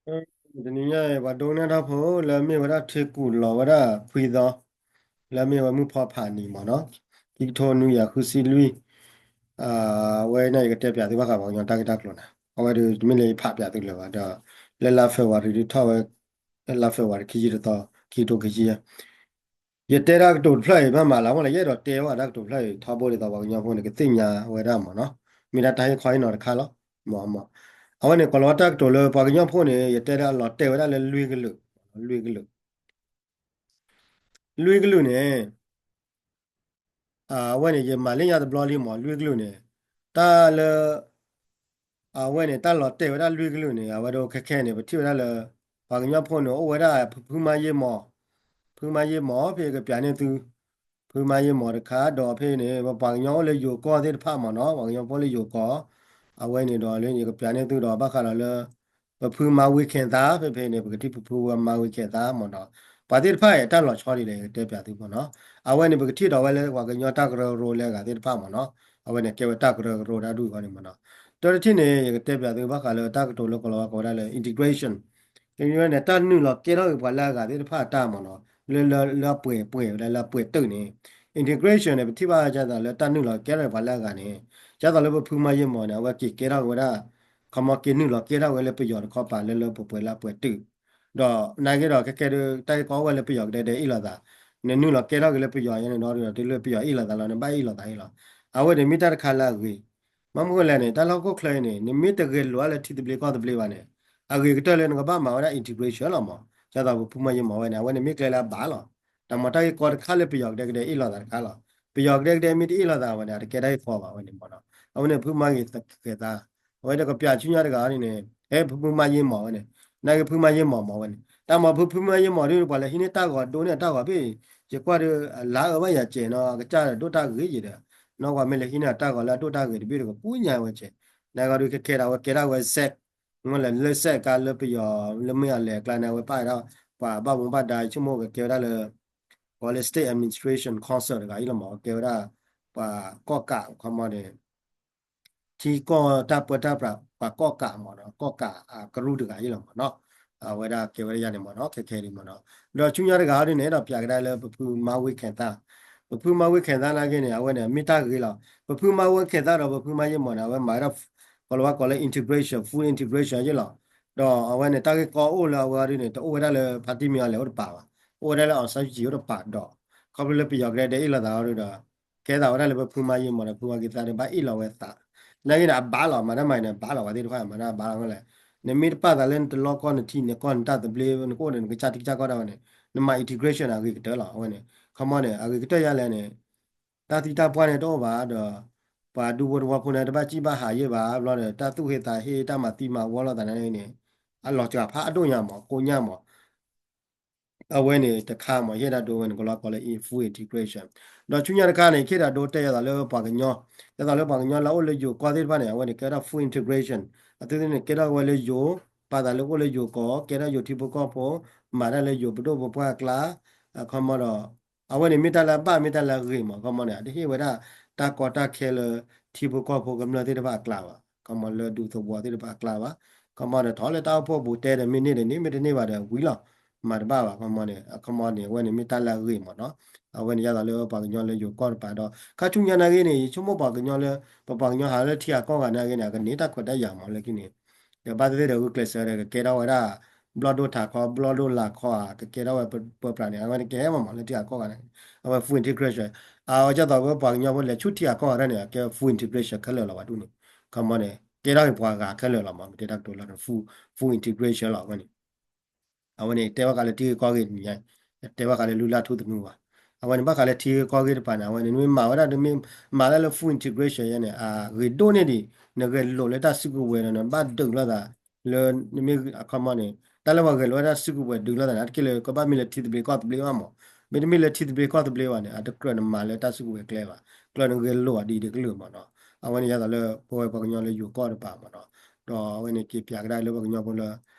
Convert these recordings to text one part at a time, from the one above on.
တနံၤညါအံၤ ပှၤဒိကနၣ်တၢ်ဖိလၢမ့ၢ်ဝဲဒၣ်ထံကူၣ်လီၤဝဲဒၣ်ခွံသီ လၢမ့ၢ်ဝဲမုၢ်ဖီဖးနံၤမ့ၢ်နီၤ, ခံကထိနွံကယၤဃုဆံလွံၢ်, အဝဲန့ၣ် ယကတဲပၠးသုဘၣ်ဃးပှၤကညီတၢ်ဂ့ၢ်တၢ်ကျိၤန့ၣ် အဝဲဒၣ်တမ့ၢ်လၢယဖးပၠးသုလၢၤဘၣ်ဒီး လၢလါ February ဒုးထီၣ်ဝဲ လါ February ခံဆံတသီ ခံကထိခံဆံ ယတဲတၢ်ကတိၤတဖျၢၣ်အံၤ ဘၣ်မၤလၢမ့ၢ်လၢ ယအဲၣ်ဒိးတဲဝဲဒၣ်ကတိၤတဖျၢၣ်အံၤ ထီဘိဒ်သိးပှၤကညီဖိန့ၣ် ကသ့ၣ်ညါဝဲဒၣ်မ့ၢ်နီၤ, မ့ၢ်ဒၣ်တၢ်ဟ့ၣ်ခီဟ့ၣ်နီၤတခါလီၤ, မ့ၢ်မ့ၢ်, အဝဲန့ၣ်ကိးလီၤဝဲတၢ်ကတိၤလၢပှၤကညီဖိန့ၣ် ယတဲလၢအလီၤတဲာ်ဝဲဒၣ်လၢလွံၢ်ကလုာ်, လွံၢ်ကလုာ်, လွံၢ်ကလုာ်န့ၣ် အဝဲန့ၣ် ယမၤလၢညါတဘျီလံမ့ၢ် လွံၢ်ကလုာ်န့ၣ်, တၢ်လၢ အဝဲန့ၣ် တၢ်လီၤတဲာ်ဝဲဒၣ်လွံၢ်ကလုာ်န့ၣ် အဝဲဒၣ်ခဲခဲန့ၣ် ပထံၣ်ဝဲဒၣ်လၢ ပှၤကညီဖိန့ၣ် အိၣ်ဝဲဒၣ်ဖုဖုမါယ့ၢ်မီၢ်, ဖုမါယ့ၢ်မီၢ် ဖဲကပျးန့ၢ်သု, ဖုမါယ့ၢ်မီၢ်တခါ ဒီးဖဲန့ၣ် ပပှၤကညီအိၣ်လၢယိၤကီၢ်သ့ၣ်တဖၣ်မ့ၢ်နီၤ, ပှၤကညီဖိလၢယိၤကီၢ်, အဝဲန့ၣ်ဒီးလၢယကပျးန့ၢ်သုဒီး ဘၣ်ဃးဒီးလၢ ပဖုမါဝ့ၤခဲၣ်သး ဖဲဖဲန့ၣ် ပကထံၣ်ဖုဖုဝဲမါဝ့ၤခဲၣ်သးမ့ၢ်နီၤ, ပှၤသ့ၣ်တဖၣ်အံၤ တၢ်လီၤဆီဒ်လဲၣ် ကတဲပၠးသုမ့ၢ်နီၤ, အဝဲန့ၣ် ပကထံၣ်ဒီးဝဲလၢပှၤကညီတၢ်ကရၢကရိလၢအဂၤသ့ၣ်တဖၣ်မ့ၢ်နီၤ, အဝဲန့ၣ်ကဲဝဲတၢ်ကရၢကရိတၢ်ဒူၣ်အဂီၢ်န့ၣ်မ့ၢ်နီၤ, တၢ်တထံၣ်န့ၣ် ယကတဲပၠးသုဘၣ်ဃးလၢတၢ်ကတိၤလၢကိးလီၤဝဲကိးဝဲဒၣ်လၢ integration ကန့ၣ် တၢ်နုာ်လီၤကဲထီၣ်က့ၤပှၤလၢအဂၤသ့ၣ်တဖၣ်အတၢ်မ့ၢ်နီၤ, လၢ လၢ လၢအပှဲၤပှဲၤဝဲဒၣ်လၢအပှဲၤတုာ်န့ၣ်, integration န့ၣ် ပထံၣ်ဘၣ်ဒ်သိးလၢတၢ်နုာ်လီၤကဲထီၣ်က့ၤပှၤလၢအဂၤန့ၣ်, ဒ်သိးလၢပဖုမါယ့ၢ်မီၢ်န့ၣ် အဝဲက့ၤကဲထီၣ်က့ၤဝဲဒၣ်, ခီမီက့ၤနုာ်လီၤကဲထီၣ်ဝဲလၢပယီၤတခီပၤ လၢလၢပှဲၤပှဲၤလၢအပှဲၤတုာ်, ဒီးနာ်က့ဒီး ခဲခဲဒုး တၢ်ဂ့ၢ်ကီအိၣ်ဝဲလၢပယီၤကဒဲကဒဲအ့ၣ်လိာ်သး, နနုာ်လီၤကဲထီၣ်က့ၤလၢပယီၤယဲန့ၣ်ဒီး တုၤလၢပယီၤအ့ၣ်လိာ်သးလီၤ နဘၣ်အ့ၣ်လိာ်သးအ့ၣ်လီၤ, အဝဲန့ၣ်မ့ၢ်တၢ်တခါလၢအဂ့ၤ မ့ၢ်မနုၤလဲၣ်န့ၣ် တၢ်လၢဟီၣ်ခိၣ်ချၢအံၤန့ၣ် နမ့ၢ်တဂဲၤလိာ်အါလၢထံသဘျ့ကီၢ်သဘျ့ဘၣ်န့ၣ်, အဂ့ၤကတၢၢ်လၢနကဘၣ်မၤဝဲဒၣ် integration လီၤမး, ဒ်သိးပဖုမါယ့ၢ်မီၢ်ဝဲန့ၣ် အဝဲန့ၣ်မ့ၢ်ကျဲလၢအဘၣ်လီၤ, တၢ်မၤတၢ်ဂ့ၢ်ကီတခါလၢပယီၤကဒဲကဒဲအ့ၣ်လိာ်သးတခါလီၤ, ပယီၤကဒဲကဒဲမ့ၢ်တအ့ၣ်လိာ်သးဝဲန့ၣ် အတကဲတၢ်ဂ့ၢ်ကီဘၣ်ဝဲန့ၣ်မ့ၢ်နီၤ, အဝဲန့ၣ်ဖုမါဝ့ၤခဲၣ်သး, အဝဲတကပျးဆူညါတဂၤန့ၣ်န့ၣ် ဟဲဖုမါယ့ၢ်မီၢ်ဝဲန့ၣ်, နာ်က့ဖုမါယ့ၢ်မီၢ်မီၢ်ဝဲန့ၣ် တၢ်မၤဖုဖုမါယ့ၢ်မီၢ်ဒ်ပှၤလဲၤဟံးန့ၢ်တၢ်ဂီၤဒိးန့ၢ်အတၢ်ဂီၤဖဲ ယကွၢ်ဒီး လါအၢဘၣ်ယၤစဲးနီၤ ကစၢ်ဒိၣ်တၢ်ဂ့ၤယံၤဒီး နီၢ်ကွၢ်မ့ၢ်လဲၤဟံးန့ၢ်အတၢ်ဂီၤလၢအဒိၣ်တၢ်ဂ့ၤတဘ့ၣ်ဒီး ကပူၤညါဝဲစဲး, နာ်က့ဒုးခဲခဲဒၣ်ဝဲကဲဒၣ်ဝဲ စဲး, မ့ၢ်လဲၤလၢစဲးကါလၢပယီၤ လၢမ့ၢ်အလဲၤအကျါန့ၣ် အဝဲပာ်ဝဲဒၣ် ပှၤဘၣ်မူဘၣ်ဒါဆိကမိၣ်ကကဲဝဲဒၣ်လၢ ကိးလၢ State Administration Council တဂၤအံၤလီၤမး ကဲဝဲဒၣ် ပှၤကီၢ်ကး ခီမီန့ၣ် ထံကီၢ်တၢ်ပၢတၢ်ပြး ပှၤကီၢ်ကးမးနီၤ ကီၢ်ကးအကရူၢ်တဂၤအံၤလီၤမးနီၤ, အဝဲဒၣ်ကဲဝဲဒၣ်ယၤန့ၣ်မးနီၤ ခဲခဲဒ်မးနီၤ, ဒီးဆူညါတဂၤအံၤဒ်န့ၣ် အဲၣ်ဒိးပျးကဒါလၢပဖုမါဝ့ၤခဲၣ်သး, ပဖုမါဝ့ၤခဲၣ်သးနာ်က့န့ၣ် အဝဲန့ၣ် မ့ၢ်တၢ်ဂ့ၤလီၤ, ပဖုမါဝ့ၤခဲၣ်သးဒီးပဖုမါယ့ၢ်မီၢ်န့ၣ် အဝဲမၤဝဲဒၣ် ကိးလီၤဝဲကိးလၢ integration, full integration ယ့ၣ်လီၤ, ဒီးအဝဲန့ၣ် တၢ်ဂ့ၢ်ကီအိၣ်လၢအဝဲဒ်န့ၣ် တအိၣ်ဝဲဒၣ်လၢ ဖါတံၢ်မ့ၢ်အီၤလဲၤအိၣ်တပၤဘၣ်, အိၣ်ဝဲဒၣ်လၢအီၣ်စၢ်ယံၣ်အိၣ်တပၤဒီး ခီဖျိလၢပယီၤကဒဲကဒဲအ့ၣ်လိာ်သးအီၤဒီး ကဲသးဝဲဒၣ်လၢပဖုမါယ့ၢ်မီၢ်ဒီး ဖုမါဝ့ၤခဲၣ်သးဒီး ဘၣ်အ့ၣ်လိာ်ဝဲသး, နာ်က့န့ၣ် အဘၣ်လီၤ မၤတၢ်မၤအံၤန့ၣ် ဘၣ်လီၤ ပှၤသ့ၣ်တဖၣ် မၤတၢ်ဘၣ်လီၤလဲၣ်, နမ့ၢ်တပာ်သးလၢနတလီၢ်ကီၢ် နထံနကီၢ် နတၢ်သဘျ့ နကအိၣ်ဒီးနကစၢ်ထံကစၢ်ကီၢ်ဒၣ်ဝဲန့ၣ် နမၤ integration န့ၣ် အဂ့ၤကတၢၢ်လီၤ အဝဲန့ၣ်, ခီမီန့ၣ် အဂ့ၤကတၢၢ်ယါလဲၣ်န့ၣ် တၢ်သံတၢ်ပှၢ်န့ၣ်တအိၣ်ဘၣ်ဒီး ပှၤဒူဖိတဝီဖိန့ၣ် တဘၣ်စံၣ်ဘၣ်ဟးယဲၢ်ဘၣ် ဘျီဒီး တၢ်သူၣ်ဟ့သးဟ့ တၢ်မၤသံမၤဝီလိာ်သးန့ၣ်န့ၣ် အလီၤစှၤဖးအဒိၣ်ညါမး ကိညါမး အဝဲန့ၣ်တခါမး ယအဲၣ်ဒိးဒိဝဲန့ၣ် ကလီၤကီးလၢ full integration, ဒီးဆူညါတခါန့ၣ် ယအဲၣ်ဒိးဒိတဲယသးလၢပှၤကညီ, ယသးလၢပှၤကညီလၢအအိၣ်လၢယိၤကီၢ်သ့ၣ်တဖၣ်န့ၣ် အဝဲန့ၣ်ကဲဝဲဒၣ် full integration, အသုသ့ၣ်န့ၣ် ကဲထီၣ်ဝဲလၢယိၤ, ပာ်သးလၢအိၣ်လၢယိၤကီၢ် ကဲထီၣ်ယိၤထံဖိကီၢ်ဖိ, မၤတၢ်လၢယိၤပဒိၣ်ပပှၢ်အကျါ, အခီမီဒီး အဝဲန့ၣ်မ့ၢ်တၢ်လၢအဘၣ်မ့ၢ်တၢ်လၢအဂ့ၤမး အခီမီန့ၣ် အတဟ့ၣ်ဝဲဒၣ် တၢ်ကီတၢ်ခဲလၢထံဖိကီၢ်ဖိကမျၢၢ်သ့ၣ်တဖၣ်အကျါဘၣ်, အခီမီလၢဒူသဝီသ့ၣ်တဖၣ်အကျါဘၣ်, အခီမီဒီးထီၣ်လၢတၢ်အိၣ်ဖှိၣ်ပူၤတဲဒီးမ့ၢ်န့ၢ်ဒီးန့ၢ် မ့ၢ်တန့ၢ်ဘၣ်ဒီးဝံၤလီၤ, မၤတဘၣ်ဘၣ် အခီမီန့ၣ် အခီမီန့ၣ် အဝဲန့ၣ်မ့ၢ်တၢ်လၢအဂ့ၤမးနီၤ, အဝဲန့ၣ်ယသးလၢပှၤကညီလၢယိၤကီၢ်တပၤဒီး ခါဆူညါနာ်ဂ့ၤန့ၣ် ယဆိကမိၣ်ပှၤကညီလၢ ပပှၤကညီဟးလၢထံဂၤကီၢ်ဂၤနာ်ဂ့ၤန့ၣ် အကန့ၢ်တၢ်ခွဲးတၢ်ယာ်မးလၢခံန့ၣ်, ဒီးဘၣ်သ့ၣ်သ့ၣ်ဒီးဂုာ်ကျဲးစၢးဒီး ကကဲထီၣ်ဝဲဒၣ် ဘျီၣ်ဒိၣ်ထးခီ ဘျီၣ်ဒိၣ်လာ်ခီဧါ ကကဲထီၣ်ဝဲပၢပြးန့ၣ် အဝဲန့ၣ်ကဲမးမးလၢထံဂၤကီၢ်ဂၤန့ၣ် အဝဲ full integration, အဝဲဒ်သိးဝဲပှၤကညီဖိလဲၤဆူထံဂၤကီၢ်ဂၤဒၣ်န့ၣ် အကဲ full integration ခဲလၢာ်လီၤဘၣ်ဒ်န့ၣ်, ခီမီန့ၣ် ကဲထီၣ်က့ၤပှၤဂၤခဲလၢာ်လီၤမး မ့ၢ်တဲတၢ်ကတိၤလၢ full integration လီၤအဝဲန့ၣ် အဝဲန့ၣ် တဲဘၣ်ဃးလၢထံဂ့ၢ်ကီၢ်ဂ့ၢ်တနံၤညါ, တဲဘၣ်ဃးလၢလုၢ်လၢ်ထူသနူဘၣ်, အဝဲန့ၣ် ဘၣ်ဃးလၢထံဂ့ၢ်ကီၢ်ဂ့ၢ်တပၤန့ၣ် အဝဲန့ၣ် နမ့ၢ်မၤဝဲဒၣ် နမ့ၢ်မၤတၢ်လၢ full integration ယဲန့ၣ် အဂ့ၤဒိၣ်န့ၢ်ဒံး နဂဲၤလိာ်လၢတၢ်စုကဝဲၤဒီး နဘၣ်ဒုးလိာ်သး လၢ နမ့ၢ်အခီမီန့ၣ် တၢ်လၢပှၤဂဲၤလိာ်ဝဲဒၣ်စုကဝဲၤဒုးလိာ်သးန့ၣ် အါတက့ၢ်လၢကဘၣ်မ့ၢ်လၢထံသဘျ့ကီၢ်သဘျ့ဘၣ်မး, မ့တမ့ၢ်လၢထံသဘျ့ကီၢ်သဘျ့ဘၣ်န့ၣ် အတကြၢးနမၤလၢတၢ်စုကဝဲၤကျဲဘၣ်, ကြၢးနဂဲၤလိာ်အီၤဒ်အံၤတကလုာ်မးနီၤ, အဝဲန့ၣ်ယသးလၢပဝဲပှၤကညီလၢယိၤကီၢ်တပၤမးနီၤ, ဒီးအဝဲန့ၣ်က့ၤပၠးကဒါလၢပှၤကညီဖိလၢ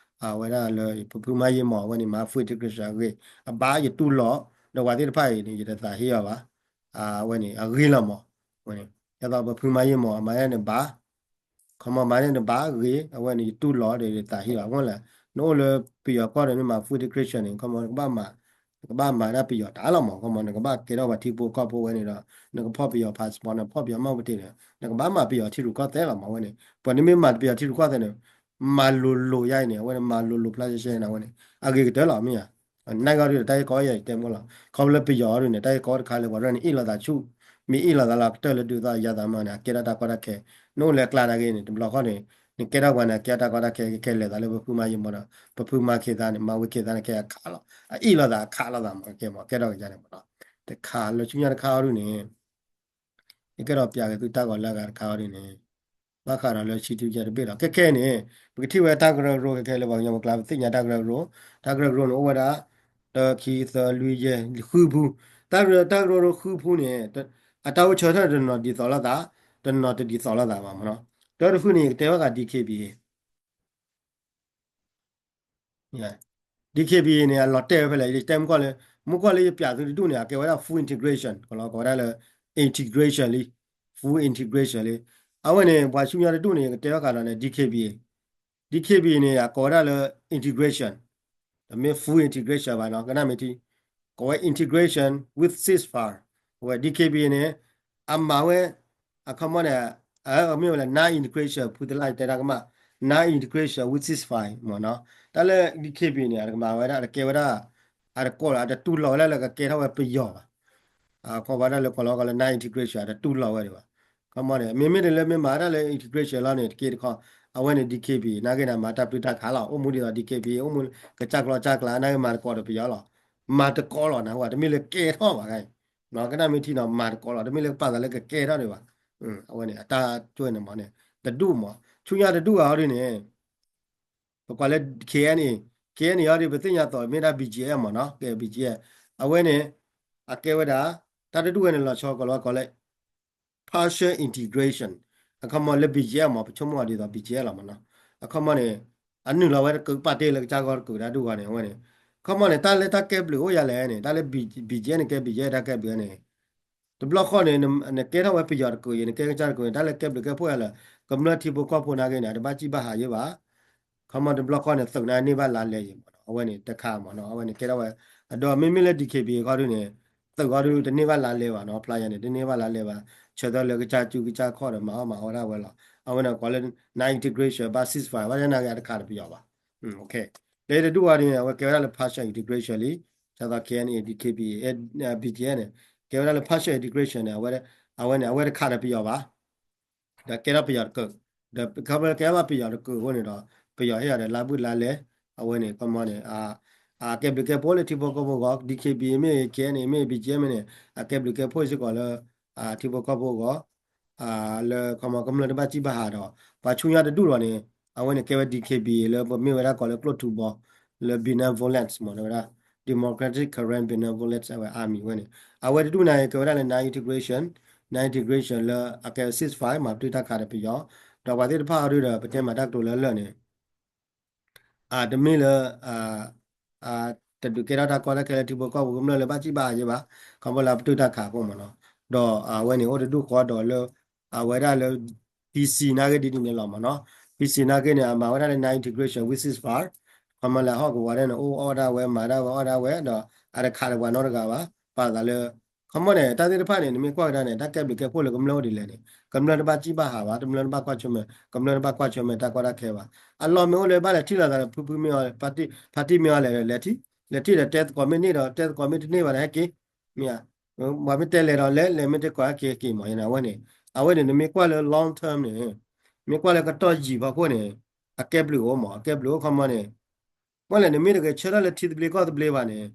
အဝဲဒၣ်လၢ ဖုဖုမါယ့ၢ်မီၢ် အဝဲန့ၣ် မၤ full integration အဂ့ၢ် အဘၣ်ယတူၢ်လိာ် ဒီးပှၤသ့ၣ်တဖၣ်အံၤန့ၣ် ယတသးဟ့အီၤဘၣ်, အဝဲန့ၣ် အဂ့ၢ်လီၤမး, အဝဲန့ၣ် ယသးပဖုမါယ့ၢ်မီၢ် အမၤန့ၣ်ဘၣ်, ခီမီမၤန့ၣ်ဘၣ်ဂ့ၤ အဝဲန့ၣ် ယတူၢ်လိာ်ဒီးယတသးဟ့အီၤဘၣ်, အဃိလဲၣ် နအိၣ်လၢပယီၤကီၢ်ဒီး မ့ၢ်မၤ full integration န့ၣ် ခီမီ နကဘၣ်မၤ နကဘၣ်မၤဒၣ်ပယီၤတၢ်လီၤမး ခီမီ နကဘၣ်ကဲထီၣ်ပှၤထံဖိကီၢ်ဖိဝဲန့ၣ်ဒီး နကဖီၣ်ပယီၤ passport န့ၣ် ဖီၣ်ပယီၤမှတ်ပုံတင်န့ၣ် နကဘၣ်မၤပယီၤထံရူၢ်ကီၢ်သဲးလီၤမး အဝဲန့ၣ် ပှၤနမ့ၢ်မၤပယီၤထံရူၢ်ကီၢ်သဲးန့ၣ် မၤလိၤလိၤယါအံၤန့ၣ် အဝဲန့ၣ် မၤလိၤလိၤဖျါရှဲရှဲန့ၣ် အဝဲန့ၣ် အဂ့ၤကတၢၢ်လီၤ မ့ၢ်ဧါ နကီၢ်ဒုးတၢ်ဂ့ၢ်ကီယါအံၤတဲမ့ၢ်လီၤ ခီဖျိလၢပယီၤဒုးန့ၣ် တၢ်ဂ့ၢ်ကီတခါလၢပှၤရဲၣ်န့ၣ် အ့ၣ်လိာ်သးဆူၣ် မ့ၢ်အ့ၣ်လိာ်သးလီၤကတၢၢ်လၢဒုးသီၣ်ယါသးမးန့ၣ် အကဲထီၣ်တၢ်ကီတၢ်ခဲ နအိၣ်လၢအကျါနာ်က့န့ၣ် တဘျီဃီန့ၣ် နကဲထီၣ်ပှၤန့ၣ် ကဲထီၣ်တၢ်ကီတၢ်ခဲ ကခဲလၢာ်သးလၢပဖုမၤယံၤမးဒီး ပဖုမၤခ့သးန့ၣ် မၤဝံၤခ့သးန့ၣ် ခဲအခးလီၤ အအ့ၣ်လိာ်သးအခးလိာ်သးမး ကဲမး ကဲထီၣ်ကယါန့ၣ်မးနီၤ တခါလၢဆူညါတခါအီၤဒုးန့ၣ် ယကဲထီၣ်ပျးက့ၤသုတၢ်ဂီၤလၢအဂၤတခါအီၤဒုးန့ၣ် ဘၣ်ဃးဒီးလၢဆံတုယဲၢ်တဘ့ၣ်ဒီး ခဲခဲအံၤန့ၣ် ပကထံၣ်ဝဲတၢ်ကရၢကရိခဲခဲလၢပှၤကညီပကျါ ပသ့ၣ်ညါတၢ်ကရၢကရိ တၢ်ကရၢကရိန့ၣ်အိၣ်ဝဲဒၣ် တၢ ခံ သၢ လွံၢ် ယဲၢ် ဃုဖု တၢ်ကရၢ တၢ်ကရၢကရိဃုဖုန့ၣ် အတၢ်အိၣ်ဆၢထၢၣ်တနီၤဒ်သိးလိာ်သး တနီၤတဒ်သိးလိာ်သးဘၣ်မးနီၤ တၢတဖုန့ၣ် ယကတဲဘၣ်ဃး ဒီး DKBA န့ၣ် အလီၤတဲာ်ဝဲဖဲလဲၣ် ယတဲမုၢ်ကီၢ်လၢ မုၢ်ကီၢ်လၢယပျးသုတဒူၣ်န့ၣ် အကဲဝဲဒၣ် full integration ကလီၤကိးဝဲဒၣ်လၢ integration လံ full integration လံ အဝဲန့ၣ် ပှၤဆူညါတဒူၣ်န့ၣ် ယကတဲဘၣ်ဃးဒီးန့ၣ် DKBA DKBA န့ၣ် အကိးဝဲဒၣ်လၢ integration တမ့ၢ် full integration ဘၣ်နီၤ ကနၣ်မ့ၢ်ထံ ကိးဝဲ integration with ceasefire အဝဲ DKBA န့ၣ် အမၤဝဲ အခီမီန့ၣ် မ့ၢ်ဝဲလၢ non integration ဖုသလၢ်တဲတၢ်ကမၣ် non integration with ceasefire မ့ၢ်နီၤ တၢ်လၢ DKBA န့ၣ် အတကမၤဝဲဒၣ် အတကဲဝဲဒၣ် အတကိးလီၤ အတတူၢ်လိာ်ဝဲဒၣ်လၢကကဲထီၣ်ဝဲပယီၤဘၣ် အကိးဝဲဒၣ်လၢကိးလီၤကိးလၢ non integration အတတူၢ်လိာ်ဝဲဒၣ်ဘၣ် ခီမီန့ၣ် မ့မ့ၢ်တလၢမ့ၢ်မၤတၢ်လၢ integration လီၤန့ၣ် တက့တခီ အဝဲန့ၣ် DKBA နာ်က့န့ၣ် မၤတၢ်ပျုၢ်တၢ်ခးလီၤ အိၣ်မူဒ်သိး DKBA အိၣ်မူကစၢ်ကျီကစၢ်ကျါ နာ်က့မၤတကိးဒီးပယီၤလီၤ မၤတကိးလီၤနၢ်ဟူဧါ တမ့ၢ်လၢကဲထီၣ်ဘၣ်ခါအံၤ ကနၣ်မ့ၢ်ထံနီၤ မၤတကိးလီၤ တမ့ၢ်လၢကပာ်သးလၢကကဲထီၣ်ဒံးဘၣ် အဝဲန့ၣ် အတၢ်ကၠိန့ၣ်မးန့ၣ် တဒူၣ်မး ဆူညါတဒူၣ်အီၤဒ်န့ၣ် ပကွၢ်လၢ KNA KNA အီၤဒ် ပသ့ၣ်ညါသိးမ့ၢ်ဒၣ် BGF မးနီၤ ကဲ BGF အဝဲန့ၣ် အကဲဝဲဒၣ် တၢ်တဒူၣ်ဝဲန့ၣ် လီၤဆီကိးလီၤကိးလၢ partial integration အခီမီလၢ BGF မး ပဆိကမိၣ်အီၤဒ်သိး BGF လီၤမးနီၤ အခီမီန့ၣ် အနုာ်လီၤဝဲတကုးပာ်တ့ၢ်လၢကစၢ်ဂီၢ်တကုးတၢ်ဒူၣ်ဂီၢ်န့ၣ် အဝဲန့ၣ် အခီမီန့ၣ် တၢ်လၢတၢ်ကဲဘျုးအိၣ်ယၤလဲၣ်န့ၣ် တၢ်လၢ BGF န့ၣ် ကဲ BGF တၢ်ကဲဘျုးန့ၣ် တဘျီဃီန့ၣ် နကဲထီၣ်ဝဲပယီၤတကုးအံၤ နကဲကစၢ်တကုးန့ၣ် တၢ်လၢကဲဘျုးကဲဖှိၣ်ယၤလၢ ကမျၢၢ်ထံဖိကီၢ်ဖိနာ်က့န့ၣ် အတဘၣ်စံၣ်ဘၣ်ဟးယဲဘၣ် ခီမီတဘျီဃီန့ၣ် သုးန့ၣ်န့ၢ်ဘၣ်လါလဲယံၤမးနီၤ အဝဲန့ၣ်တခါမးနီၤ အဝဲန့ၣ်ကဲထီၣ်ဝဲ အဒီးမ့မ့ၢ်လၢ DKBA ခီဒုန့ၣ် သုးခီဒုတန့ၢ်ဘၣ်လါလဲဘၣ်နီၤ ဖျါယၤန့ၣ် တန့ၢ်ဘၣ်လါလဲဘၣ် ဆၢထၢၣ်လၢကစၢ်စုကစၢ်ခီၣ်ဒီးမၤအီၣ်မၤအီတၢ်ဝဲလီၤ အဝဲန့ၣ်ကိးလၢ non integration ဘၣ် ceasefire ဘၣ်နာ်က့အတခးတပယီၤဘၣ် လၢတဒူၣ်အီၤဒ်န့ၣ် အဝဲကဲဝဲဒၣ်လၢ partial integration လံ ဒ်သိး KNA DKBA BGF န့ၣ် ကဲဝဲဒၣ်လၢ partial integration န့ၣ် အဝဲန့ၣ် အဝဲတခးဒီးပယီၤဘၣ် ဒီးကဲထီၣ်ပယီၤတကုး ဒီးခီဖျိကဲထီၣ်ဘၣ်ပယီၤတကုးအဃိန့ၣ်ဒီး ပယီၤဟ့ၣ်အီၤဒီးလါဘုၣ်လါလဲ အဝဲန့ၣ် ခီမီန့ၣ် အကဲဘျုးကဲဖှိၣ်လၢထံဖိကီၢ်ဖိအဂီၢ် DKBA မ့ၢ်ဂ့ၤ KNA မ့ၢ်ဂ့ၤ BGF မ့ၢ်န့ၣ် အကဲဘျုးကဲဖှိၣ်စ့ၢ်ကီးလၢ ထံဖိကီၢ်ဖိအဂီၢ် လၢခီမီကမျၢၢ်တဘၣ်စံၣ်ဘၣ်ဟးဒီး ပှၤဆူညါတဒူၣ်လီၤန့ၣ် အဝဲန့ၣ်ကဲဝဲ DKBA လၢပမ့ၢ်ဝဲဒၣ်ကိးလၢကျိၣ်ထူဘီ လၢ benevolence မ့ၢ်ဝဲဒၣ် Democratic Karen Benevolence အဝဲ army ဝဲန့ၣ် အဝဲတဒူၣ်န့ၣ်ကဲဝဲဒၣ်လၢ non integration non integration လၢအကဲ ceasefire မၤပတုာ်တၢ်ခးဒီးပယီၤ ဒီးပှၤသ့ၣ်တဖၣ်အီၤဒုဒီး ပတဲမၤတၢ်ကတိၤလၢလၢာ်န့ၣ် တမ့ၢ်လၢ တဒုးကဲထီၣ်တၢ်ကီတၢ်ခဲလၢထံဖိကီၢ်ဖိကမျၢၢ်လၢဘၣ်စံၣ်ဘၣ်ဟးယဲဘၣ် ခီဖျိလၢပတုာ်တၢ်ခးအဃိမ့ၢ်နီၤ ဒီးအဝဲန့ၣ်အိၣ်တဒူၣ်ဃီဒီးလၢ အဝဲဒၣ်လၢ PC နာ်က့ဒ်န့ၣ်လီၤမ့ၢ်နီၤ PC နာ်က့န့ၣ် အမၤဝဲဒၣ်လၢ non integration with ceasefire ခီမီလၢဟီၣ်ကဝီၤဒၣ်န့ၣ် အိၣ်အီၣ်ဒၣ်ဝဲ မၤဒၣ်ဝဲအီၣ်ဒၣ်ဝဲ ဒီးအတခးဒီးပှၤနီတဂၤဘၣ် ပာ်သးလၢ ခီမီန့ၣ် တၢ်သ့ၣ်တဖၣ်န့ၣ် နမ့ၢ်ကွၢ်ကဒါန့ၣ် တၢ်ကဲဘျုးကဲဖှိၣ်လၢကမျၢၢ်အိၣ်ဒ်လဲၣ်န့ၣ် ကမျၢၢ်တဘၣ်စံၣ်ဘၣ်ဟးဘၣ် ကမျၢၢ်တဘၣ်ကွၢ်ဆၢၣ်မဲာ် ကမျၢၢ်တဘၣ်ကွၢ်ဆၢၣ်မဲာ်တၢ်ကီတၢ်ခဲဘၣ် အလီၢ်မ့ၢ်အိၣ်လၢဘၣ်လဲၤထံၣ်လိာ်သးဒီး ဖုဖုမ့ၢ်အီၤ ဖါတံၢ်မ့ၢ်အီၤလဲၤဒီးလဲၤထံၣ် လဲၤထံၣ်ဒီးတဲသကိးမ့ၢ်န့ၢ်ဒီး တဲသကိးမ့ၢ်တန့ၢ်ဘၣ်ဒီးဟဲက့ၤ မ့ၢ်ဧါ ပှၤမ့ၢ်တဲလဲၤဒီးလဲၤ လဲၤမ့ၢ်တဲကိးဟဲက့ၤက့ၤမ့ၢ်အဝဲန့ၣ် အဝဲန့ၣ် နမ့ၢ်ကွၢ်လၢ long term န့ၣ် မ့ၢ်ကွၢ်လၢကတီၢ်ယံာ်ဖီခိၣ်န့ၣ် အကဲဘျုးအိၣ်မ့ၢ် အကဲဘျုးအိၣ်ခီမီန့ၣ် မ့ၢ်လဲၣ် နမ့ၢ်တဂဲၤဆၢထၢၣ်လၢထံသဘျ့ကီၢ်သဘျ့ဘၣ်န့ၣ်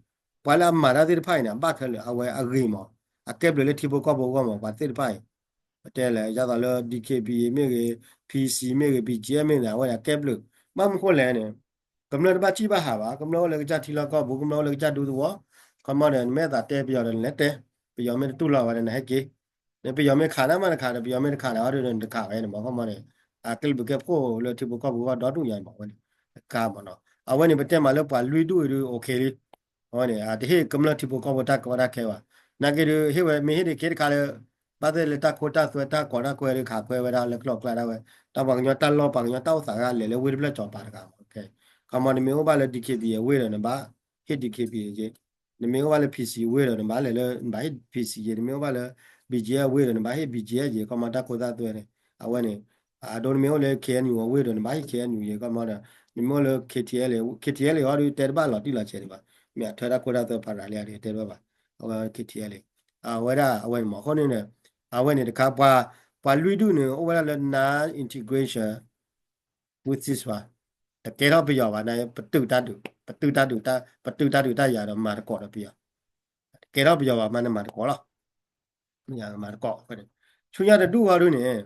ပှၤလၢအမၤတၢ်သ့ၣ်တဖၣ်အံၤန့ၣ် အဘၣ်ခဲလၢာ် အဝဲအဂ့ၤမး အကဲဘျုးလၢထံဖိကီၢ်ဖိအဂီၢ်မး ပှၤသ့ၣ်တဖၣ်အံၤ ပတဲလဲၣ် ယါသိးလၢ DKBA မ့ၢ်ဂ့ၤ PC မ့ၢ်ဂ့ၤ BGF မ့ၢ်န့ၣ် အဝဲန့ၣ် အကဲဘျုး ဘၣ်မနုၤဃိလဲၣ်န့ၣ် ကမျၢၢ်တဘၣ်စံၣ်ဘၣ်ဟးဘၣ် ကမျၢၢ်အိၣ်လၢကစၢ်ထံလီၢ်ကီၢ်ပူၤ ကမျၢၢ်အိၣ်လၢကစၢ်ဒူသဝီ ခီမီန့ၣ် နမ့ၢ်သးတဲပယီၤဒီးနလဲၤတဲ ပယီၤမ့ၢ်တတူၢ်လိာ်ဝဲဒီးနဟဲက့ၤ နပယီၤမ့ၢ်ခးနၤမးနခးဒီး ပယီၤမ့ၢ်တခးနၤအီၤဒီးနတခးဝဲန့ၣ်မး ခီမီန့ၣ် အကဲဘျုးကဲဖှိၣ်လၢထံဖိကီၢ်ဖိအဂီၢ်ဒီဒူၣ်ညါမး အဝဲန့ၣ် တခါမးနီၤ အဝဲန့ၣ် ပတဲမးလၢပှၤလွံၢ်ဒူၣ်အံၤဒုး okay လံ အဝဲန့ၣ် တဟ့ၣ်ကမျၢၢ်ထံဖိကီၢ်ဖိတၢ်ကီတၢ်ခဲဘၣ် နာ်က့ဒုး ဟ့ၣ်ဝဲ မ့ၢ်ဟ့ၣ်ဒံးက့တခါလၢ ဘၣ်သ့ၣ်လၢတၢ်ခိတၢ်သွဲတၢ်ကီတၢ်ခဲဒုး ခးခွဲဝဲဒၣ်လၢကျိာ်ကျါဒၣ်ဝဲ တၢ်ပှၤကညီတၢ်လီၢ်ပှၤကညီတၢ်အိၣ်သးဂၤလဲၤလၢဝ့ၢ်တဖျၢၣ်ကၠီၤပၤတဂၤမး okay ခီမီ နမ့ၢ်အိၣ်ဘၣ်လၢ D K B A အဝ့ၢ်ဒီး နဘၣ်ဟ့ၣ် D K B A က့, နမ့ၢ်အိၣ်ဘၣ်လၢ P C အဝ့ၢ်ဒီး နဘၣ်လဲၤလၢ နဘၣ်ဟ့ၣ် P C က့, နမ့ၢ်အိၣ်ဘၣ်လၢ B G F အဝ့ၢ်ဒီး နဘၣ်ဟ့ၣ် B G F က့, ခီမီတၢ်ခိတၢ်သွဲန့ၣ် အဝဲန့ၣ် အဒိနမ့ၢ်အိၣ်လၢ K N U အဝ့ၢ်ဒီး နဘၣ်ဟ့ၣ် K N U က့, ခီမီဒီး နမ့ၢ်အိၣ်လၢ K T L လံ, K T L လံဟီဒုး တဲတဘၣ်လီၤတံၢ်လီၤဆဲးဒံးဘၣ်, မ့ၢ်အထွဲတၢ်ခိတၢ်သွဲဖးရၤလံဒီး တဲတဘၣ်ဘၣ်, အဝဲ K T L လံ, အဝဲဒၣ်အဝဲန့ၣ်မ့ၢ်အဃိန့ၣ်န့ၣ် အဝဲန့ၣ်တခါ ပှၤ ပှၤလွံၢ်ဒူၣ်န့ၣ် အိၣ်ဝဲဒၣ်လၢ non-integration with ceasefire တကဲထီၣ်ပယီၤဘၣ်န့ၣ် ပတုာ်တၢ်ဒုး, ပတုာ်တၢ်ဒုးတၢ်, ပတုာ်တၢ်ဒုးတၢ်ယၤဒီးမၤသကိးဒီးပယီၤ, တကဲထီၣ်ပယီၤဘၣ်မးန့ၣ်မၤသကိးလီၤ. မၤသကိး, ဆူညါတဒူၣ်ဟီဒုန့ၣ်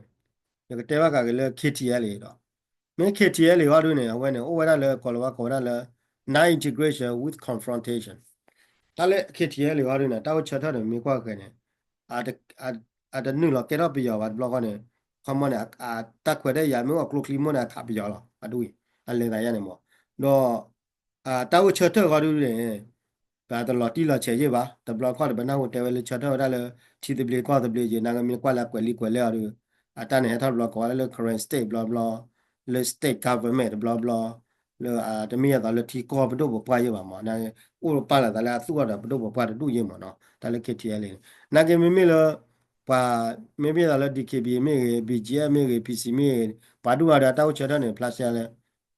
ယကတဲဘၣ်ဃးက့ၤလၢ K T L လံဒီး, မ့ၢ် K T L လံဟီဒုန့ၣ် အဝဲန့ၣ် အိၣ်ဝဲဒၣ်လၢ ကိးလီၤဝဲကိးဝဲဒၣ်လၢ non-integration with confrontation တၢ်လၢ K T L လံဟီဒုန့ၣ် တၢ်အိၣ်ဆၢထၢၣ်န့ၣ် မ့ၢ်ကွၢ်ဃဲၤန့ၣ် အတနုာ်လီၤကဲထီၣ်ပယီၤဘၣ်တဘျီဃီန့ၣ်, ခီမီန့ၣ် အတၢ်ခွဲးတၢ်ယာ်မ့ၢ်အိၣ်ကျိချံမိၢ်န့ၣ် အခးပယီၤလီၤ. အဒူၣ်အံၤ အလဲၤသးယါန့ၣ်မ့ၢ်, ဒီး တၢ်အိၣ်ဆၢထၢၣ်ဃီဒုန့ၣ် ပတလီၤတံၢ်လီၤဆဲးယ့ၢ်ဘၣ်, တဘျီခီၣ်ဒီး ပနၢ်ဟူတဲဝဲလၢဆၢထၢၣ်ဝဲဒၣ်လၢ ထံသဘျ့ကီၢ်သဘျ့က့ၤ, နာ်က့မ့ၢ်ကွၢ်လၢအကွဲးလံာ်ကွဲးလဲၢ်အီၤဒုး အတၢ်န့ၣ်ဟဲထီၣ်တဘျီကိးဝဲဒၣ်လၢ Karen State တဘျီဘျီ, လၢ state government တဘျီဘျီ, လၢတမ့ၢ်အသးလၢထံကီၢ်ပဒိၣ်ပပှၢ်ယ့ၢ်ဘၣ်မ့ၢ်, အိၣ်ပာ်လီၤသးလၢအသူၣ်အီၤဒီးပဒိၣ်ပပှၢ်တဒူၣ်ယ့ၢ်မ့ၢ်နီၤ, တၢ်လၢ K T L န့ၣ်, နာ်က့မ့မ့ၢ်လၢ ပှၤ မ့မ့ၢ်သးလၢ D K B A မ့ၢ်ဂ့ၤ, B G F မ့ၢ်ဂ့ၤ, P C မ့ၢ်ဂ့ၤ, ပှၤဒူၣ်အီၤဒီးအတၢ်အိၣ်ဆၢထၢၣ်န့ၣ် ဖျါဆှဲလၢ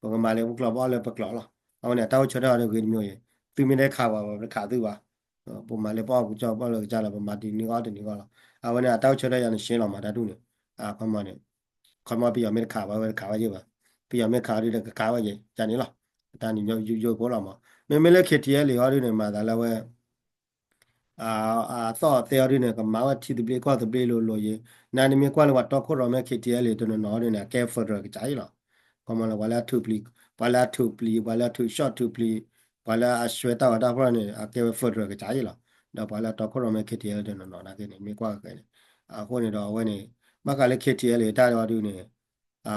ပကမၤလၢပကျိာ်ပအီၣ်လၢပကျိာ်လီၤ. အဝဲန့ၣ် အတၢ်အိၣ်ဆၢထၢၣ်အီၤဒုးဂ့ၤတမံၤအံၤ, သုမ့ၢ်တခးဘၣ် ပတခးသုဘၣ်, ပမၤလၢပအီၣ်ကစၢ်ပအီၣ်လၢကစၢ်လီၤ, ပမၤတနံၤဂီၢ်တနံၤဂီၢ်လီၤ. အဝဲန့ၣ် အတၢ်အိၣ်ဆၢထၢၣ်ယါန့ၣ် ရှဲလီၤမးတၢ်ဒူၣ်န့ၣ်, ခီမီန့ၣ် ခီမီပယီၤမ့ၢ်တခးဘၣ်ဝဲတခးဝဲယ့ၢ်ဘၣ်, ပယီၤမ့ၢ်ခးဒုးဒီးကခးဝဲယ့ၢ်, ယါန့ၣ်လီၤ. တၢ်န့ၣ်ယိယိဖိလီၤမး, မ့မ့ၢ်လၢ K T L လံဟီဒုန့ၣ် မၤသးလၢအဝဲ အသီၣ်အသဲအီၤဒုန့ၣ် ကမၤဝဲထံသဘျ့ကီၢ်သဘျ့လိၤလိၤယ့ၢ်, နာ်က့နမ့ၢ်ကွၢ်လၢပှၤတီခိၣ်ရိၣ်မဲ K T L လံတနီၤနီၤဒုန့ၣ် အကဲ federal ကစၢ်ယ့ၢ်လီၤ. ခီမီလၢပှၤလၢအထုးပျံၤ, ပှၤလၢအထုးပျံၤ, ပှၤလၢအထုး short ထုးပျံၤ, ပှၤလၢအဆှဲတၢ်ဝဲတၢ်ဖီၣ်န့ၣ် အကဲဝဲ federal ကစၢ်ယ့ၢ်လီၤ. ဒီးပှၤလၢအတီခိၣ်ရိၣ်မဲ K T L လံတနီၤနီၤနာ်က့န့ၣ် မ့ၢ်ကွၢ်က့ၤန့ၣ်, အဃိန့ၣ်ဒီးအဝဲန့ၣ် ဘၣ်ဃးလၢ K T L လံတၢ်ဒုန့ၣ်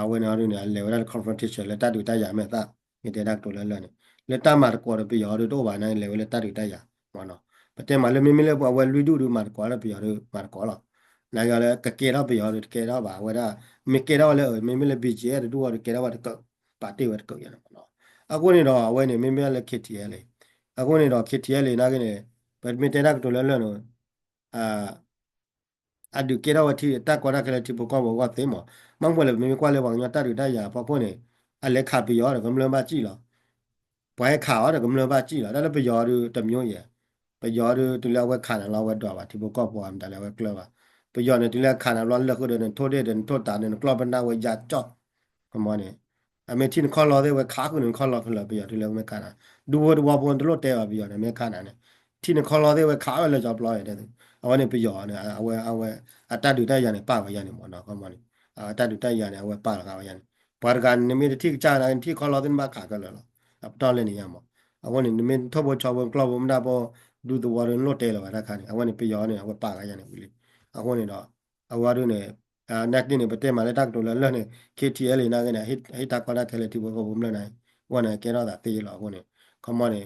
အဝဲန့ၣ်ဟီဒုန့ၣ် အလဲၤဝဲဒၣ်လၢ confrontation လၢတၢ်ဒုးတၢ်ယၤမဲာ်သၣ်, မ့ၢ်တဲတၢ်ကတိၤလၢလၢာ်န့ၣ်, လၢတၢ်မၤသကိးဒီးပယီၤဒုတအိၣ်ဘၣ်န့ၣ် လဲၤဝဲလၢတၢ်ဒုးတၢ်ယၤမ့ၢ်နီၤ. ပတဲမးလၢမ့မ့ၢ်လၢပှၤဝဲလွံၢ်ဒူၣ်ဒုမၤသကိးလၢပယီၤဒုမၤသကိးလီၤ. နာ်က့လၢကကဲထီၣ်ပယီၤဒုတကဲထီၣ်ဘၣ်, အဝဲဒၣ် မ့ၢ်ကဲထီၣ်ဝဲလၢ မ့မ့ၢ်လၢ B G F တဒူၣ်အီၤဒုကဲထီၣ်ဝဲတကး, ပာ်တ့ၢ်ဝဲတကးယါန့ၣ်မ့ၢ်နီၤ. အဃိန့ၣ်ဒီးအဝဲန့ၣ် မ့မ့ၢ်လၢ K T L လံ, အဃိန့ၣ်ဒီး K T L လံနာ်က့န့ၣ် ပမ့ၢ်တဲတၢ်ကတိၤလၢလၢာ်န့ၣ် အဒုးကဲထီၣ်ဝဲထံတၢ်ကီတၢ်ခဲလၢထံဖိကီၢ်ဖိအဂီၢ်သ့မး, မ့ၢ်ပှၤလၢပမ့ၢ်ကွၢ်လၢပှၤကညီတၢ်ဒုးတၢ်ယၤအဖီခိၣ်န့ၣ်, အလဲၤခးပယီၤဒီးကမျၢၢ်ဘၣ်စံၣ်လီၤ. ပှၤဟဲခးအီၤဒီးကမျၢၢ်ဘၣ်စံၣ်လီၤ. တၢ်လၢပယီၤဒုတမျိုးယဲၢ်, ပယီၤဒုတုၤလၢအဝဲခးနၤလီၤ အဝဲဒွးဘၣ်ထံဖိကီၢ်ဖိမတၤလၢအဝဲကျၢၢ်ဘၣ်. ပယီၤန့ၣ် တုၤလၢအခးနၤဘျီလၢာ်ဃုာ်ဒီး နထိၣ်ဒ့ၣ်ဒီးနထိၣ်တးဒီးနကျီၢ်ပနၢ်ဝဲယါကၠီၣ်, ခီမီန့ၣ် အမ့ၢ်ထံၣ်နခီၣ်လီၤသ့ၣ်ဝဲခးဃုာ်န့ၣ် နခီၣ်လီၤခဲလၢာ် ပယီၤတုၤလၢအဝဲမ့ၢ်ခးနၤ, ဒူဖိတဝီဖိတလိၣ်တဲဘၣ်ပယီၤန့ၣ် မ့ၢ်ခးနၤန့ၣ်, ထံၣ်နခီၣ်လီၤသ့ၣ်ဝဲခးဝဲလၢကၠီပျီန့ၣ်, အဝဲန့ၣ်ပယီၤန့ၣ် အဝဲ အဝဲ အတၢ်ဒုးတၢ်ယၤန့ၣ် ပာ်ဝဲယါန့ၣ်မ့ၢ်နီၤ ခီမီန့ၣ်, အတၢ်ဒုးတၢ်ယၤန့ၣ် အဝဲပာ်လီၤဃာ်ဝဲယါန့ၣ်, ပှၤတဂၤန့ၣ် နမ့ၢ်တထံၣ်ကစၢ်နာ်က့ နထံၣ်ခီၣ်လီၤသ့ၣ်နဘၣ်ခးခဲလၢာ်လီၤ, အပတီၢ်လၢန့ၣ်ယါမး, အဃိန့ၣ် နမ့ၢ်ထိၣ်ဖိဆီဖိကျီၢ်ဖိမတၤဖိ ဒူသဝီဒီး နလိၣ်တဲလီၤဘၣ်တၢ်ခါန့ၣ် အဝဲန့ၣ်ပယီၤန့ၣ် အဝဲပာ်ဃာ်ယါန့ၣ်ဝံၤလံ, အဃိန့ၣ်ဒီး အဝဲဒုန့ၣ် နာ်က့န့ၣ် ပတဲမးလၢတၢ်ကတိၤလၢလၢာ်န့ၣ် K T L နာ်က့န့ၣ် ဟ့ၣ်တၢ်ကီတၢ်ခဲလၢထံဖိကီၢ်ဖိကမျၢၢ်န့ၣ်, အဝဲန့ၣ်ကဲထီၣ်သးသ့လီၤအဃိန့ၣ်, ခီမီန့ၣ်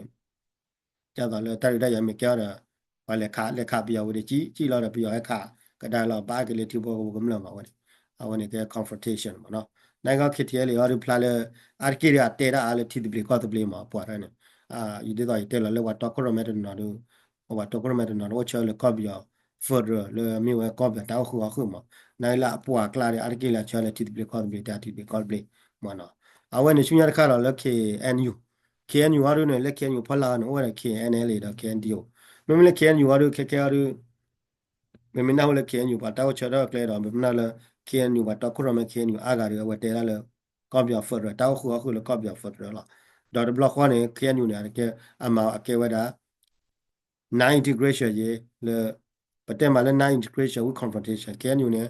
ဒ်သိးလၢတၢ်ဒုးတၢ်ယၤမ့ၢ်ကဲထီၣ်ဒီး ပှၤလဲၤခး လဲၤခးပယီၤဝံၤဒီး ကံၣ်ကံၣ်လီၤဒီး ပယီၤဟဲခးကဒါလီၤ ဘၣ်က့ၤလၢထံဖိကီၢ်ဖိကမျၢၢ်မးဝဲန့ၣ်, အဝဲန့ၣ်ကဲ confrontation မးနီၤ, နာ်က့ K T L အံၤဒုဖျါလၢ အါတက့ၢ်ဒီးအတဲတၢ်အါလၢထံသဘျ့ကီၢ်သဘျ့မး ပှၤတၢ်န့ၣ်, ယဒ်သိးယတဲလီၤလၢပှၤတီခိၣ်ရိၣ်မဲတနီၤဒု ပှၤတီခိၣ်ရိၣ်မဲတနီၤဒု အိၣ်ဆၢလၢကီၢ်ပယီၤ federal လၢမ့ၢ်ဝဲကီၢ်ပယီၤတၢ်အိၣ်ဃုာ်အီၣ်ဃုာ်မး, နာ်က့လၢအပှၤကျါဒီး အါတက့ၢ်လၢအဆၢလၢထံသဘျ့ကီၢ်သဘျ့ တၢ်ထံသဘျ့ကီၢ်သဘျ့မးနီၤ, အဝဲန့ၣ်ဆူညါတခါလီၤလၢ K N U, K N U အံၤဒုန့ၣ် လၢ K N U ဖီလာ်န့ၣ် အိၣ်ဝဲဒီး K N L A ဒီး K N D O, မ့မ့ၢ်လၢ K N U အံၤဒု ခဲခဲအံၤဒု မ့မ့ၢ်နၢ်ဟူလၢ K N U ပှၤတၢ်အိၣ်ဆၢထၢၣ်ကျဲဒီး မ့မ့ၢ်နၢ်ဟူလၢ K N U ပှၤတီခိၣ်ရိၣ်မဲ K N U အါဂၤဒီး အဝဲတဲဒၣ်လၢ ကီၢ်ပယီၤ federal တၢ်အိၣ်ဃုာ်အီၣ်ဃုာ်လၢကီၢ်ပယီၤ federal လီၤ, ဒီးတဘျီဃီန့ၣ် K N U န့ၣ် အကဲ အမၤအကဲဝဲဒၣ် non integration ယ့ၢ်လၢ ပတဲမးလၢ non integration with confrontation, K N U န့ၣ်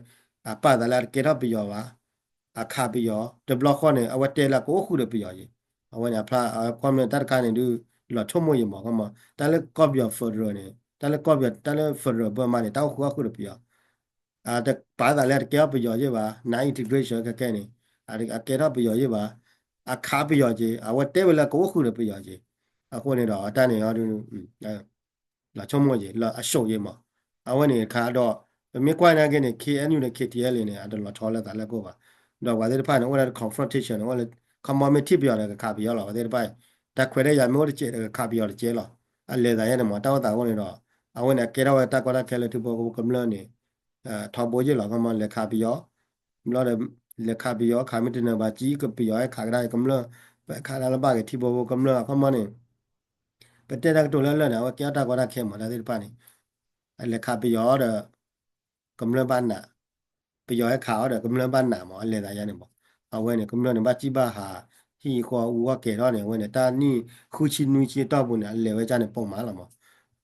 အပာ်သးလၢအတကဲထီၣ်ပယီၤဘၣ်, အခးပယီၤ, တဘျီဃီန့ၣ် အဝဲတဲလၢကအိၣ်ဃုာ်ဒီးပယီၤယ့ၢ်, အဝဲန့ၣ်အဖျါ အကွၢ်မ့ၢ်တၢ်တခါန့ၣ်ဒု လီၤဆိကမိၣ်ယ့ၢ်မး ခီမး တၢ်လၢကီၢ်ပယီၤ federal န့ၣ် တၢ်လၢကီၢ်ပယီၤ တၢ်လၢ federal ဘၢမးန့ၣ် တၢ်အိၣ်ဃုာ်အီၣ်ဃုာ်ဒီးပယီၤ တပာ်သးလၢအတကဲထီၣ်ပယီၤယ့ၢ်ဘၣ်, non integration ခဲခဲန့ၣ် အကဲထီၣ်ပယီၤယ့ၢ်ဘၣ်, အခးပယီၤက့ၤ အဝဲတဲဝဲလၢကအိၣ်ဃုာ်ဒီးပယီၤက့ၤ, အဃိန့ၣ်ဒီး တၢ်န့ၣ် လီၤဆိကမိၣ်က့ၤ လၢအစိာ်က့ၤမး, အဝဲန့ၣ်တခါဒီး ပမ့ၢ်ကွၢ်နာ်က့န့ၣ် K N U န့ၣ် K T L န့ၣ် အတလီၤဆီလၢသးလၢကအိၣ်ဘၣ်, ဒီးပှၤသ့ၣ်တဖၣ်န့ၣ် အိၣ်ဝဲဒၣ် confrontation န့ၣ် အိၣ်လၢ ခီမီမ့ၢ်ထံၣ်ပယီၤဒီးကခးပယီၤလီၤ ပှၤသ့ၣ်တဖၣ်အံၤ, တၢ်ခွဲးတၢ်ယာ်မ့ၢ်အိၣ်တစဲးဒီးကခးပယီၤတစဲးလီၤ. အလဲၤသးယါန့ၣ်မး တၢ်အိၣ်သးအဃိန့ၣ်ဒီး အဝဲန့ၣ် အကဲထီၣ်ဝဲတၢ်ကီတၢ်ခဲလၢထံဖိကီၢ်ဖိကမျၢၢ်န့ၣ် ထီဘိယ့ၣ်လီၤ ခီမီလဲၤခးပယီၤ, ဘျီဒီး လဲၤခးပယီၤ ခးမ့ၢ်တနၢၤဘၣ်စံး ကပယီၤဟဲခးကဒါကမျၢၢ်, ပခးတၢ်လၢဘၣ်က့ၤထံဖိကီၢ်ဖိကမျၢၢ် အခီမီန့ၣ် ပတဲတၢ်ကတိၤလၢလၢာ်န့ၣ် အဝဲကဲထီၣ်တၢ်ကီတၢ်ခဲမး တၢ်သ့ၣ်တဖၣ်န့ၣ် အလဲၤခးပယီၤဒီး ကမျၢၢ်ဘၣ်နး, ပယီၤဟဲခးအီၤဒီးကမျၢၢ်ဘၣ်နးမး အလဲၤသးယါန့ၣ်မး, အဝဲန့ၣ် ကမျၢၢ်န့ၣ် ဘၣ်စံၣ်ဘၣ်ဟး ဟံၣ်ဃီအူဂီၢ်ကဲၤထီၣ်န့ၣ် အဝဲန့ၣ် တၢ်နံၣ်ဃုဆံနွံဆံအတီၢ်ပူၤန့ၣ် အလဲၤဝဲဒ်န့ၣ်ပိာ်မးလီၤမး,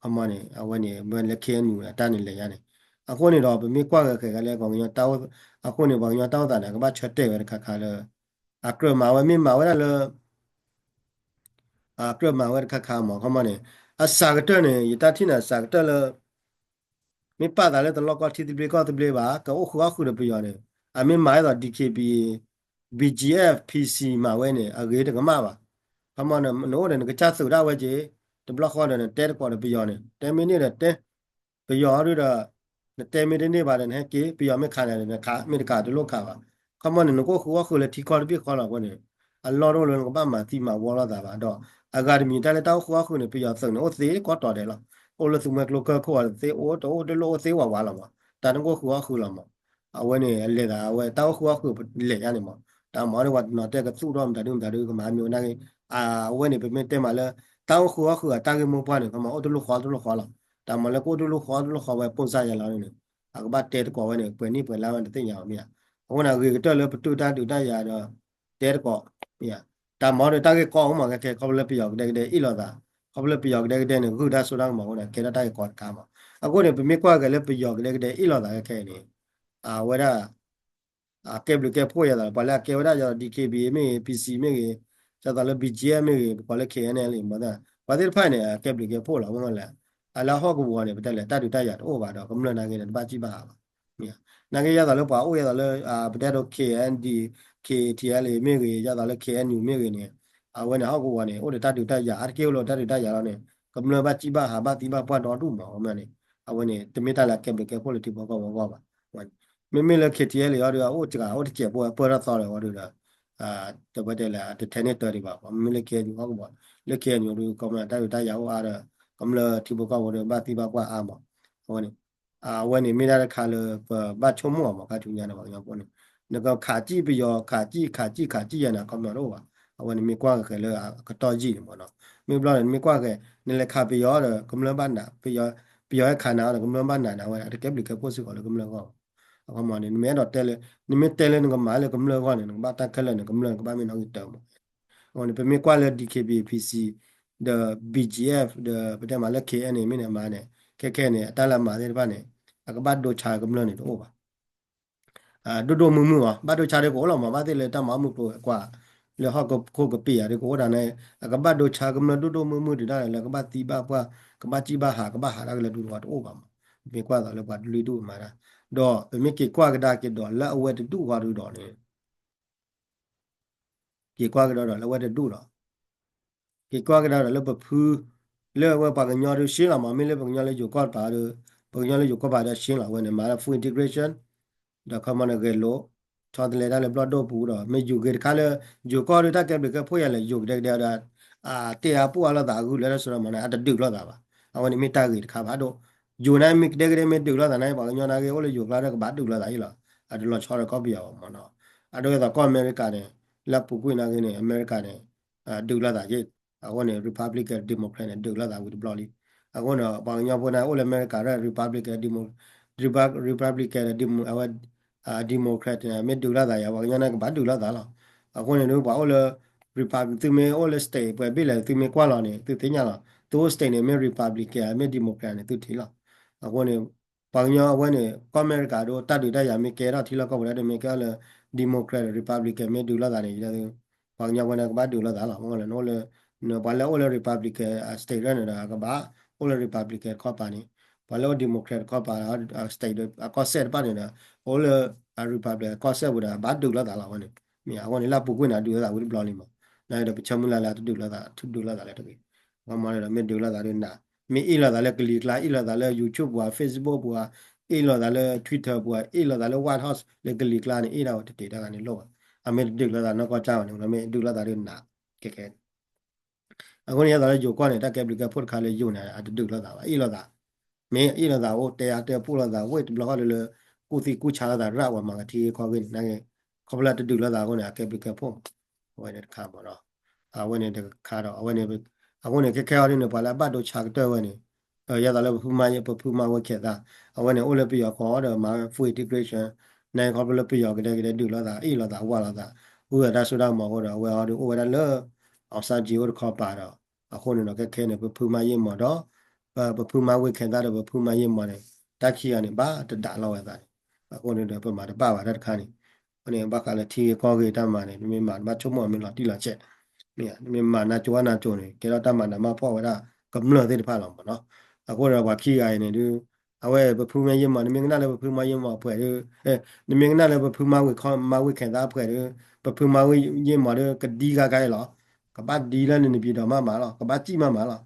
ခီမီန့ၣ် အဝဲန့ၣ် ဝဲလၢ K N U န့ၣ် အတၢ်န့ၣ်လဲၤယါန့ၣ်, အဃိန့ၣ်ဒီး ပမ့ၢ်ကွၢ်ဂဲၤဃဲၤဂၤလၢပှၤကညီတၢ်အိၣ်, အဃိန့ၣ် ပှၤကညီတၢ်အိၣ်သးန့ၣ် အကဘၣ်ဆၢတဲာ်ဝဲတခါခါလၢ အကြၢးမၤဝဲမ့ၢ်မၤဝဲဒၣ်လၢ အကြၢးမၤဝဲတခါခါမး ခီမီန့ၣ် အစှၤကတၢၢ်န့ၣ် ယတၢ်ထံၣ်န့ၣ် အစှၤကတၢၢ်လၢ မ့ၢ်ပာ်သးလၢတလီၢ်ကီၢ်ထံသဘျ့ကီၢ်သဘျ့ဘၣ် ကအိၣ်ဃုအီၣ်ဃုာ်ဒီးပယီၤန့ၣ် အမ့ၢ်မၤဒ်သိး D K B A, B G F, P C မၤဝဲန့ၣ် အဂ့ၤတကမၣ်ဘၣ်. ခီမီန့ၣ် နအိၣ်ဒီးနကစၢ်သုးဒၣ်ဝဲက့ၤ တဘျီဃီဒီးနတဲတကိးဒီးပယီၤန့ၣ် တဲမ့ၢ်န့ၢ်ဒီးတဲ ပယီၤဒုဒီး နတဲမ့ၢ်တန့ၢ်ဘၣ်ဒီး နဟဲက့ၤ ပယီၤမ့ၢ်ခးနၤဒီး နခး မ့ၢ်တခးတလိၣ်ခးဘၣ်. ခီမီန့ၣ် နကအိၣ်ဃုအီၣ်ဃုာ်လၢထံကီၢ်တဘ့ၣ်ဃီလီၤအဃိန့ၣ် အလီၢ်တအိၣ်လၢနကဘၣ်မၤသံမၤဝီလိာ်သးဘၣ်ဒီး အဂၤတမံၤတၢ်လၢတၢ်အိၣ်ဃုအီၣ်ဃုာ်န့ၣ် ပယီၤသုးန့ၣ် အိၣ်သ့ကီးတီၤဒဲးလီၤ. အိၣ်လၢသူမှဲကျိကၢၢ်ခိၣ်အီၤသ့ အိၣ်တအိၣ်တလိၣ်အိၣ်သ့ဝးဝးလီၤမး တၢ်နကအိၣ်ဃုအီၣ်ဃုာ်လီၤမး. အဝဲန့ၣ် အလဲၤသးအဝဲတၢ်အိၣ်ဃုအီၣ်ဃုာ်လဲၤယါန့ၣ်မး တၢ်မၤအီၤဒ်ပှၤတနီၤတဲကသူၣ်ထီၣ်မတၤဒုမတၤဒုကမၤမ့ၢ်ဝဲဒၣ်ဂ့ၢ် အဝဲန့ၣ် ပမ့ၢ်တဲမးလၢ တၢ်အိၣ်ဃုအီၣ်ဃုာ်အတၢ်ဂ့ၢ်မိၢ်ပှၢ်န့ၣ် ခီမီအိၣ်တလိၣ်ဃီတလိၣ်ဃီလီၤ. တၢ်မၤလၢကအိၣ်တလိၣ်ဃီတလိၣ်ဃီဝဲပိၢ်စၢ်ယါလီၤန့ၣ် အကဘၣ်တဲတကိးဝဲန့ၣ် ပှဲၤနံၣ်ပှဲၤလါဝဲတသ့ၣ်ညါဘၣ်မ့ၢ်ဧါ. အဃိန့ၣ် အဂ့ၤကတၢၢ်လၢပတုာ်တၢ်ဒုးတၢ်ယၤဒီး တဲတကိး မ့ၢ်ဧါ. တၢ်မၤအီၤဒီးတၢ်ဂ့ၢ်ကီအိၣ်မး ခဲခဲ ခီဖျိလၢပယီၤကဒဲကဒဲအ့ၣ်လိာ်သး, ခီဖျိလၢပယီၤကဒဲကဒဲန့ၣ် ဂုာ်တၢ်စိတၢ်ကမီၤအဃိန့ၣ် ကဲထီၣ်တၢ်ဂ့ၢ်ကီတခါမး. အဃိန့ၣ် ပမ့ၢ်ကွၢ်က့ၤလၢပယီၤကဒဲကဒဲအ့ၣ်လိာ်သးခဲခဲအံၤန့ၣ် အဝဲဒၣ် အကဲဘျုးကဲဖှိၣ်ယၤသး ပှၤလၢအကဲဝဲဒၣ်ယၤ D K B A မ့ၢ်ဂ့ၤ P C မ့ၢ်ဂ့ၤ ယၤသးလၢ B G F မ့ၢ်ဂ့ၤ ပကိးလၢ K N L မ့ၢ်သ့ၣ် ပှၤသ့ၣ်တဖၣ်န့ၣ် အကဲဘျုးကဲဖှိၣ်လီၤ မ့ၢ်လၢ အလၢဟီၣ်ကဝီၤန့ၣ် ပတဲလဲၣ် တၢ်ဒုးတၢ်ယၤတအိၣ်ဘၣ်ဒီး ကမျၢၢ်နာ်က့န့ၣ် တဘၣ်စံၣ်ဘၣ်ဟးဘၣ်. နာ်က့ယၤသးလၢပှၤအိၣ်ယၤသးလၢ ပတဲဒိး K N D, K T L A မ့ၢ်ဂ့ၤ ယၤသးလၢ K N U မ့ၢ်ဂ့ၤန့ၣ် အဝဲန့ၣ် ဟီၣ်ကဝီၤန့ၣ် အိၣ်ဒီးတၢ်ဒုးတၢ်ယၤ အါတက့ၢ်အိၣ်လၢတၢ်ဒုးတၢ်ယၤလီၤန့ၣ် ကမျၢၢ်ဘၣ်စံၣ်ဘၣ်ဟးဘၣ်သံဘၣ်ပှၢ်ဒီဒူၣ်မး မ့ၢ်န့ၣ် အဝဲန့ၣ် တမ့ၢ်တၢ်လၢအကဲဘျုးကဲဖှိၣ်လၢထံဖိကီၢ်ဖိအဂီၢ်ဘၣ်. မ့မ့ၢ်လၢ K T L A အီၤဒီး အအိၣ်စှၤအိၣ်တစဲးဖိ အပၢၢ်ထီၣ်သီဒီးဝဲဒၣ်ဒီး တဝဲတဲလၢ တထဲန့ၢ်တၢ်ဒံးဘၣ် မ့မ့ၢ်လၢ K N U ဟီၣ်ကဝီၤ လၢ K N U ဒီး ကမျၢၢ်တၢ်ဒုးတၢ်ယၤအိၣ်အါဒီး ကမျၢၢ်ထံဖိကီၢ်ဖိဒီး ဘၣ်သံဘၣ်ပှၢ်အါမး အဝဲန့ၣ် အဝဲန့ၣ်မ့ၢ်ဒၣ်တခါလၢ ပဘၣ်ဆိကမိၣ်အီၤမး ခါဆူညါန့ၣ် ပှၤကညီဖိန့ၣ် နကခးစံၣ်ပယီၤ ခးစံၣ် ခးစံၣ် ခးစံၣ်ယၤန့ၣ် ကမျၢၢ်တအိၣ်ဘၣ်. အဝဲန့ၣ်မ့ၢ်ကွၢ်က့ၤလၢအကတီၢ်ယံာ်န့ၣ်မးနီၤ မ့ၢ်ဘျီန့ၣ် နမ့ၢ်ကွၢ်က့ၤ နလဲၤခးပယီၤဒီး ကမျၢၢ်ဘၣ်နး ပယီၤ ပယီၤဟဲခးနၤဒီး ကမျၢၢ်ဘၣ်နးန့ၣ် အဝဲအတကဲဘျုးကဲဖှိၣ်စ့ၢ်ကီးလၢကမျၢၢ်အဂီၢ်ဘၣ်. အခီမးန့ၣ် နမ့ၢ်အဲၣ်ဒိးတဲလၢ နမ့ၢ်တဲလၢနကမၤလၢကမျၢၢ်အဂီၢ်န့ၣ် နကဘၣ်တၢ်ခဲလၢာ်န့ၣ် ကမျၢၢ်ကဘၣ်မ့ၢ်နီၣ်ဂံၢ်တၢမး အဝဲန့ၣ် ပမ့ၢ်ကွၢ်လၢ D K B A P C ဒီး B G F ဒီး ပတဲမးလၢ K N A မ့ၢ်န့ၣ်မးန့ၣ် ခဲခဲန့ၣ် အတၢ်လၢအမၤသ့ၣ်တဖၣ်န့ၣ် အကဘၣ်ဒိဆါကမျၢၢ်န့ၣ်တအိၣ်ဘၣ်. ဒိၣ်ဒိၣ်မုၢ်မုၢ်အီၤ ဘၣ်ဒိဆါဒ်ကအိၣ်လီၤမး ဘၣ်သ့ၣ်လၢတၢ်မၤမုၢ်ကျိၤဝဲၤကွာ် လၢဟီၣ်ခိၣ်ကပ့ၤယၤဒ်ကအိၣ်ဒၣ်န့ၣ် အကဘၣ်ဒိဆါကမျၢၢ်ဒိၣ်ဒိၣ်မုၢ်မုၢ်ဒုးဒၣ်လဲာ်လၢ ကဘၣ်သံဘၣ်ပှၢ် ကဘၣ်စံၣ်ဘၣ်ဟး ကဘၣ်ဟးတၢ်ကလဲၤဒုးတဝီတအိၣ်ဘၣ်မး. ပမ့ၢ်ကွၢ်သိးလၢပှၤလွံၢ်ဒူၣ်မၤတၢ် ဒီးပမ့ၢ်က့ၤကွၢ်ကဒါက့ၤဒီးလၢအဝဲတဒူၣ်ဃီဒုးဒီးန့ၣ် က့ၤကွၢ်ကဒါဒီးလၢအဝဲတဒူၣ်ဒီး က့ၤကွၢ်ကဒါဒီးလၢပဖု လၢအဝဲပှၤကညီဒုးရှ့လီၤမး မ့ၢ်လၢပှၤကညီလၢယိၤကီၢ်တပၤဒီး ပှၤကညီလၢယိၤကီၢ်ပၤဒီးရှ့လီၤ အဝဲန့ၣ် မၤလၢ full integration ဒီးခီမီန့ၣ်ဂဲၤလိာ် ဆီတလဲတၢ်လၢဘျီၣ်ဒိၣ်ပူၤဒီး မ့ၢ်ယိၤဂ့ၤတခါလၢ ယိၤကီၢ်ဒုးတၢ်ကဲဘျုးကဲဖှိၣ်ယၤလဲၣ် ယိၤကဒဲကဒဲဒီး တဲအါပူၣ်အါလိာ်သးအဂုၢ်လၢတၢ်စိတၢ်ကမီၤန့ၣ် အတဒုးလိာ်သးဘၣ်. အဝဲန့ၣ်မ့ၢ်တၢ်ဂ့ၤတခါဘၣ်ဒိၣ် ယိၤန့ၣ်မ့ၢ်ကဒဲကဒဲမ့ၢ်ဒုးလိာ်သးန့ၣ် ပှၤကညီနာ်က့အိၣ်လၢယိၤကျါဒီးကဘၣ်ဒုးလိာ်သးအံၤလီၤ. အတလီၤဆီဒီးကီၢ်ပယီၤဘၣ်မးနီၤ. အဒိဒ်သိးကီၢ်အမဲရကၤန့ၣ် လၢအပူၤကွံာ်နာ်က့န့ၣ် အမဲရကၤန့ၣ် ဒုးလိာ်သးက့ အဃိန့ၣ် Republican Democrat န့ၣ် ဒုးလိာ်သးဝံၤတဘျီလံ. အဃိန့ၣ် ပှၤကညီဖိန့ၣ် အိၣ်လၢအမဲရကၤဒီး Republican Demo- Repu- Republican ဒီး Demo- အဝဲ Democrat န့ၣ် မ့ၢ်ဒုးလိာ်သးယၤ ပှၤကညီန့ၣ်ကဘၣ်ဒုးလိာ်သးလီၤ. အဃိန့ၣ် ပှၤအိၣ်လၢ Repub- သုမ့ၢ်အိၣ်လၢ state ပှဲၤဘ့ၣ်လဲၣ် သုမ့ၢ်ကွၢ်လီၤန့ၣ် သုသ့ၣ်ညါလီၤ. သုအိၣ် state န့ၣ် မ့ၢ် Republican မ့ၢ် Democrat န့ၣ် သုထံၣ်လီၤ. အဃိန့ၣ် ပှၤကညီအဝဲန့ၣ် ကီၢ်အမဲရကၤဒိ တၢ်ဒုးတၢ်ယၤမ့ၢ်ကဲထီၣ်ထံလီၢ်ကီၢ်ပူၤဒၣ်ဒီး မ့ၢ်ကဲထီၣ်လၢ Democrat Republican မ့ၢ်ဒုးလိာ်သးန့ၣ် ပှၤကညီဝဲန့ၣ်ကဘၣ်ဒုးလိာ်သးလီၤ. မ့ၢ်လၢနအိၣ်လၢ ပှၤလၢအိၣ်လၢ Republican state န့ၣ်ဒီး ကဘၣ်အိၣ်လၢ Republican တခီပၤန့ၣ် ပှၤလၢအိၣ် Democrat တခီပၤ state အကီၢ်စဲၣ်တဖၣ်န့ၣ်ဒီး အိၣ်လၢ Republican ကီၢ်စဲၣ်ပူၤဒီး ဘၣ်ဒုးလိာ်သးလီၤဝဲန့ၣ်. မ့ၢ်အဃိန့ၣ် လၢအပူၤကွံာ်န့ၣ် ဒုးလိာ်သးဝံၤတဘျီလံမး. နာ်ဒီးပဆၢမုၢ်လၢ်လၢအတဒုးလိာ်သး ဒုးလိာ်သးလၢတဂ့ၤ. ခီမီဒီးမ့ၢ်ဒုးလိာ်သးဒုးနး မ့ၢ်အ့ၣ်လိာ်သးလၢကလံၤကျါ အ့ၣ်လိာ်သးလၢ YouTube ပူၤ Facebook ပူၤ အ့ၣ်လိာ်သးလၢ Twitter ပူၤ အ့ၣ်လိာ်သးလၢ White House လၢကလံၤကျါန့ၣ် အ့ၣ်ဒၣ်ဝဲတတ့ၢ်တၢ်ဂၤန့ၣ်လိၣ်ဘၣ်. အမ့ၢ်တဒုးလိာ်သးနီၢ်ကီၢ်ကၢ်ဝဲန့ၣ် မ့ၢ်ဒုးလိာ်သးဒ်နး ခဲခဲ အဃိန့ၣ် ယသးလၢယိၤကီၢ်န့ၣ် တၢ်ကဲဘျုးကဲဖှိၣ်တခါလၢယိၤန့ၣ် အတဒုးလိာ်သးဘၣ် အ့ၣ်လိာ်သး, မ့ၢ်အ့ၣ်လိာ်သးအိၣ် တဲအါတဲပူၣ်လိာ်သး ဝ့ၢ်တဘျီဃီလၢလၢ ကူၣ်သံကူၣ်ဆါလိာ်သးရၣ်ဝဲမၤကထံဂ့ၢ်ခီဂ့ၢ်န့ၣ် နာ်က့ ခီဖျိလၢတဒုးလိာ်သးအဃိန့ၣ် အကဲဘျုးကဲဖှိၣ်မး, အဝဲန့ၣ်တခါမးနီၤ, အဝဲန့ၣ်တခါဒီး အဝဲန့ၣ် အဃိန့ၣ် ခဲခဲအံၤဒ်န့ၣ် ပှၤလၢအဘၣ်ဒိဆါကတၢၢ်ဝဲန့ၣ် ယသးလၢပဖုမၤ ပဖုမၤဝဲခဲသး, အဝဲန့ၣ် အိၣ်လၢပယီၤဃီဒီးမၤ free integration န့ၣ် ခီဖျိလၢပယီၤကဒဲကဒဲဒုးလိာ်သး အ့ၣ်လိာ်သးဝၢ်လိာ်သး ဂုာ်အတၢ်စိတၢ်ကမီၤအဃိဒီး အဝဲအံၤဒီးအိၣ်ဝဲဒၣ်လၢ အောင်ဆန်းစုကြည် အိၣ်တခီပၤဒီး အဃိန့ၣ်ဒီး ခဲခဲန့ၣ် ပဖုမၤယ့ၢ်မီၤဒီး ပဖုမၤဝ့ၢ်ခဲသးဒီးပဖုမၤယ့ၢ်မီၤန့ၣ် တၢ်ခံဂၤန့ၣ် ဘၣ်တဒးလီၤဝဲသးန့ၣ်, အဃိန့ၣ်ဒီး ပမၤတဘၣ်ဘၣ်တၢ်တခါန့ၣ်, အဃိန့ၣ် ဘၣ်ဃးလၢထံဂ့ၢ်ကီၢ်ဂ့ၢ်တၢ်မၤန့ၣ် နမ့ၢ်မၤနဘၣ်ဆိကမိၣ်အမ့ၢ်လီၤတံၢ်လီၤဆဲး, မ့ၢ်ဧါ နမ့ၢ်မၤနၢ်ကၠိဝဲနၢ်ကၠိန့ၣ် ကဲထီၣ်တၢ်မၤနးမၤဖှီၣ်ဝဲဒၣ်ကမျၢၢ်သ့ၣ်တဖၣ်လီၤမးနီၤ, အဃိဒီးပှၤခံဂၤအံၤန့ၣ်ဒုး အဝဲပဖုမၤယ့ၢ်မီၤ နမ့ၢ်ကနၣ်လၢပဖုမၤယ့ၢ်မီၤအပှဲၤဒီး နမ့ၢ်ကနၣ်လၢပဖုမၤဝ့ၢ်ခီ မၤဝ့ၢ်ခဲသးအပှဲၤဒီး ပဖုမၤဝ့ၢ်ယ့ၢ်မီၤဒီး ကဒံဂၤကါအံၤလီၤ, ကဘၣ်ဒံလၢနနပံၤဒီးမးမးလီၤ, ကဘၣ်စံၣ်မးမးလီၤ,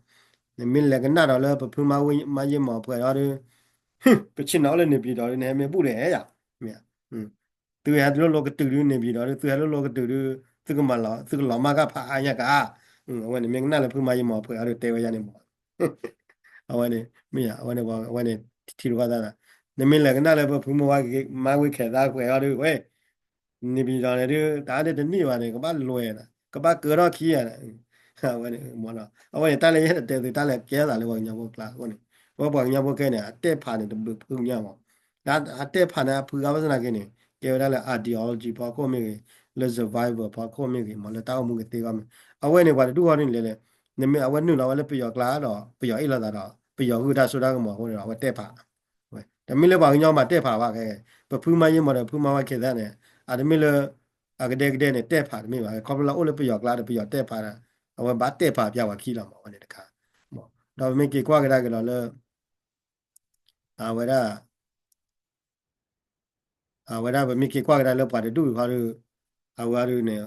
နမ့ၢ်လဲၤကနၣ်ဒီးလၢပဖုမၤဝ့ၢ်မၤယ့ၢ်မီၤအပှဲၤဒီး ပဆ့ၣ်နီၤအိၣ်လၢနပံၤဒီး နဟဲမ့ၢ်ဘူၣ်ဒီးဧါ, မ့ၢ် သုဟဲလိၣ်လိကတုၤဒုး နပံၤဒီး သုဟဲလိၣ်လိကတုၤဒုး သုကမၤလီၤ သုကလီၤမၢ်ကၢ်ဖးအါညါကါ, အဝဲန့ၣ်မ့ၢ်ကနၣ်လၢဖုမၤယ့ၢ်မီၤအပှဲၤအီၤဒီးတဲဝဲယါန့ၣ်မး အဝဲန့ၣ် မ့ၢ်ယါ အဝဲန့ၣ် အဝဲန့ၣ် ထံထံတဘၣ်သၣ်သး, နမ့ၢ်လဲၤကနၣ်လၢပဖုမၤဝ့ၢ်ခဲသးအပှဲၤအီၤဒီး ဝဲ နပံၤဒီးန့ၣ်ဒုး တၢ်ဒ်တန့ၢ်ဘၣ်န့ၣ် ကဘၣ်လွဲၤ ကဘၣ်ကၢထီၣ်ခံဂၤန့ၣ်, အဝဲန့ၣ် အဝဲန့ၣ် တၢ်လၢယဲတတဲသု တၢ်လဲၤကဲသးလၢပှၤကညီဖိကျါအဃိန့ၣ်, ဝဲပှၤကညီဖိခဲန့ၣ် အတဲဖးန့ၣ် တဘျုးဖုညါမး, အတဲဖးန့ၣ် အဖုဂါဘၣ်ဆၣ်သနာ်က့န့ၣ် ကဲဝဲဒၣ်လၢ ideology ဖီခိၣ်မ့ၢ်ဂ့ၤ, လၢ survival ဖီခိၣ်မ့ၢ်ဂ့ၤမး လၢတၢ်အိၣ်မူကသ့အဂီၢ်မ့ၢ်, အဝဲန့ၣ် ပှၤတဒူၣ်ဃီဒ်န့ၣ်လဲၣ်လဲၣ်, နမ့ၢ်အဝဲနုာ်လီၤဝဲလၢပယီၤကျါဒီး ပယီၤအ့ၣ်လိာ်သးဒီး ပယီၤဂုာ်တၢ်စိတၢ်ကမီၤအဃိန့ၣ်ဒီး အဝဲတဲဖး တမ့ၢ်လၢပှၤကညီမၤတဲဖးဘၣ်ခဲ, ပဖုမၤယ့ၢ်မီၤဒီး ဖုမၤဝ့ၢ်ခဲသးန့ၣ် အတမ့ၢ်လၢ အကဒဲကဒဲန့ၣ် တဲဖးတမ့ၢ်ဘၣ်, ခီဖျိလၢအိၣ်လၢပယီၤကျါဒီး ပယီၤတဲဖးဒီး အဝဲဘၣ်တဲဖးပျၢ်ပှၤခံလီၤမး အဝဲန့ၣ်တခါ, ဒီးပမ့ၢ်က့ၤကွၢ်ကဒါက့ၤလီၤလၢ အဝဲဒၣ် အဝဲဒၣ်ပမ့ၢ်က့ၤကွၢ်ကဒါလၢပှၤတဒူၣ်အံၤခီဒီး အဝဲဒၣ်န့ၣ်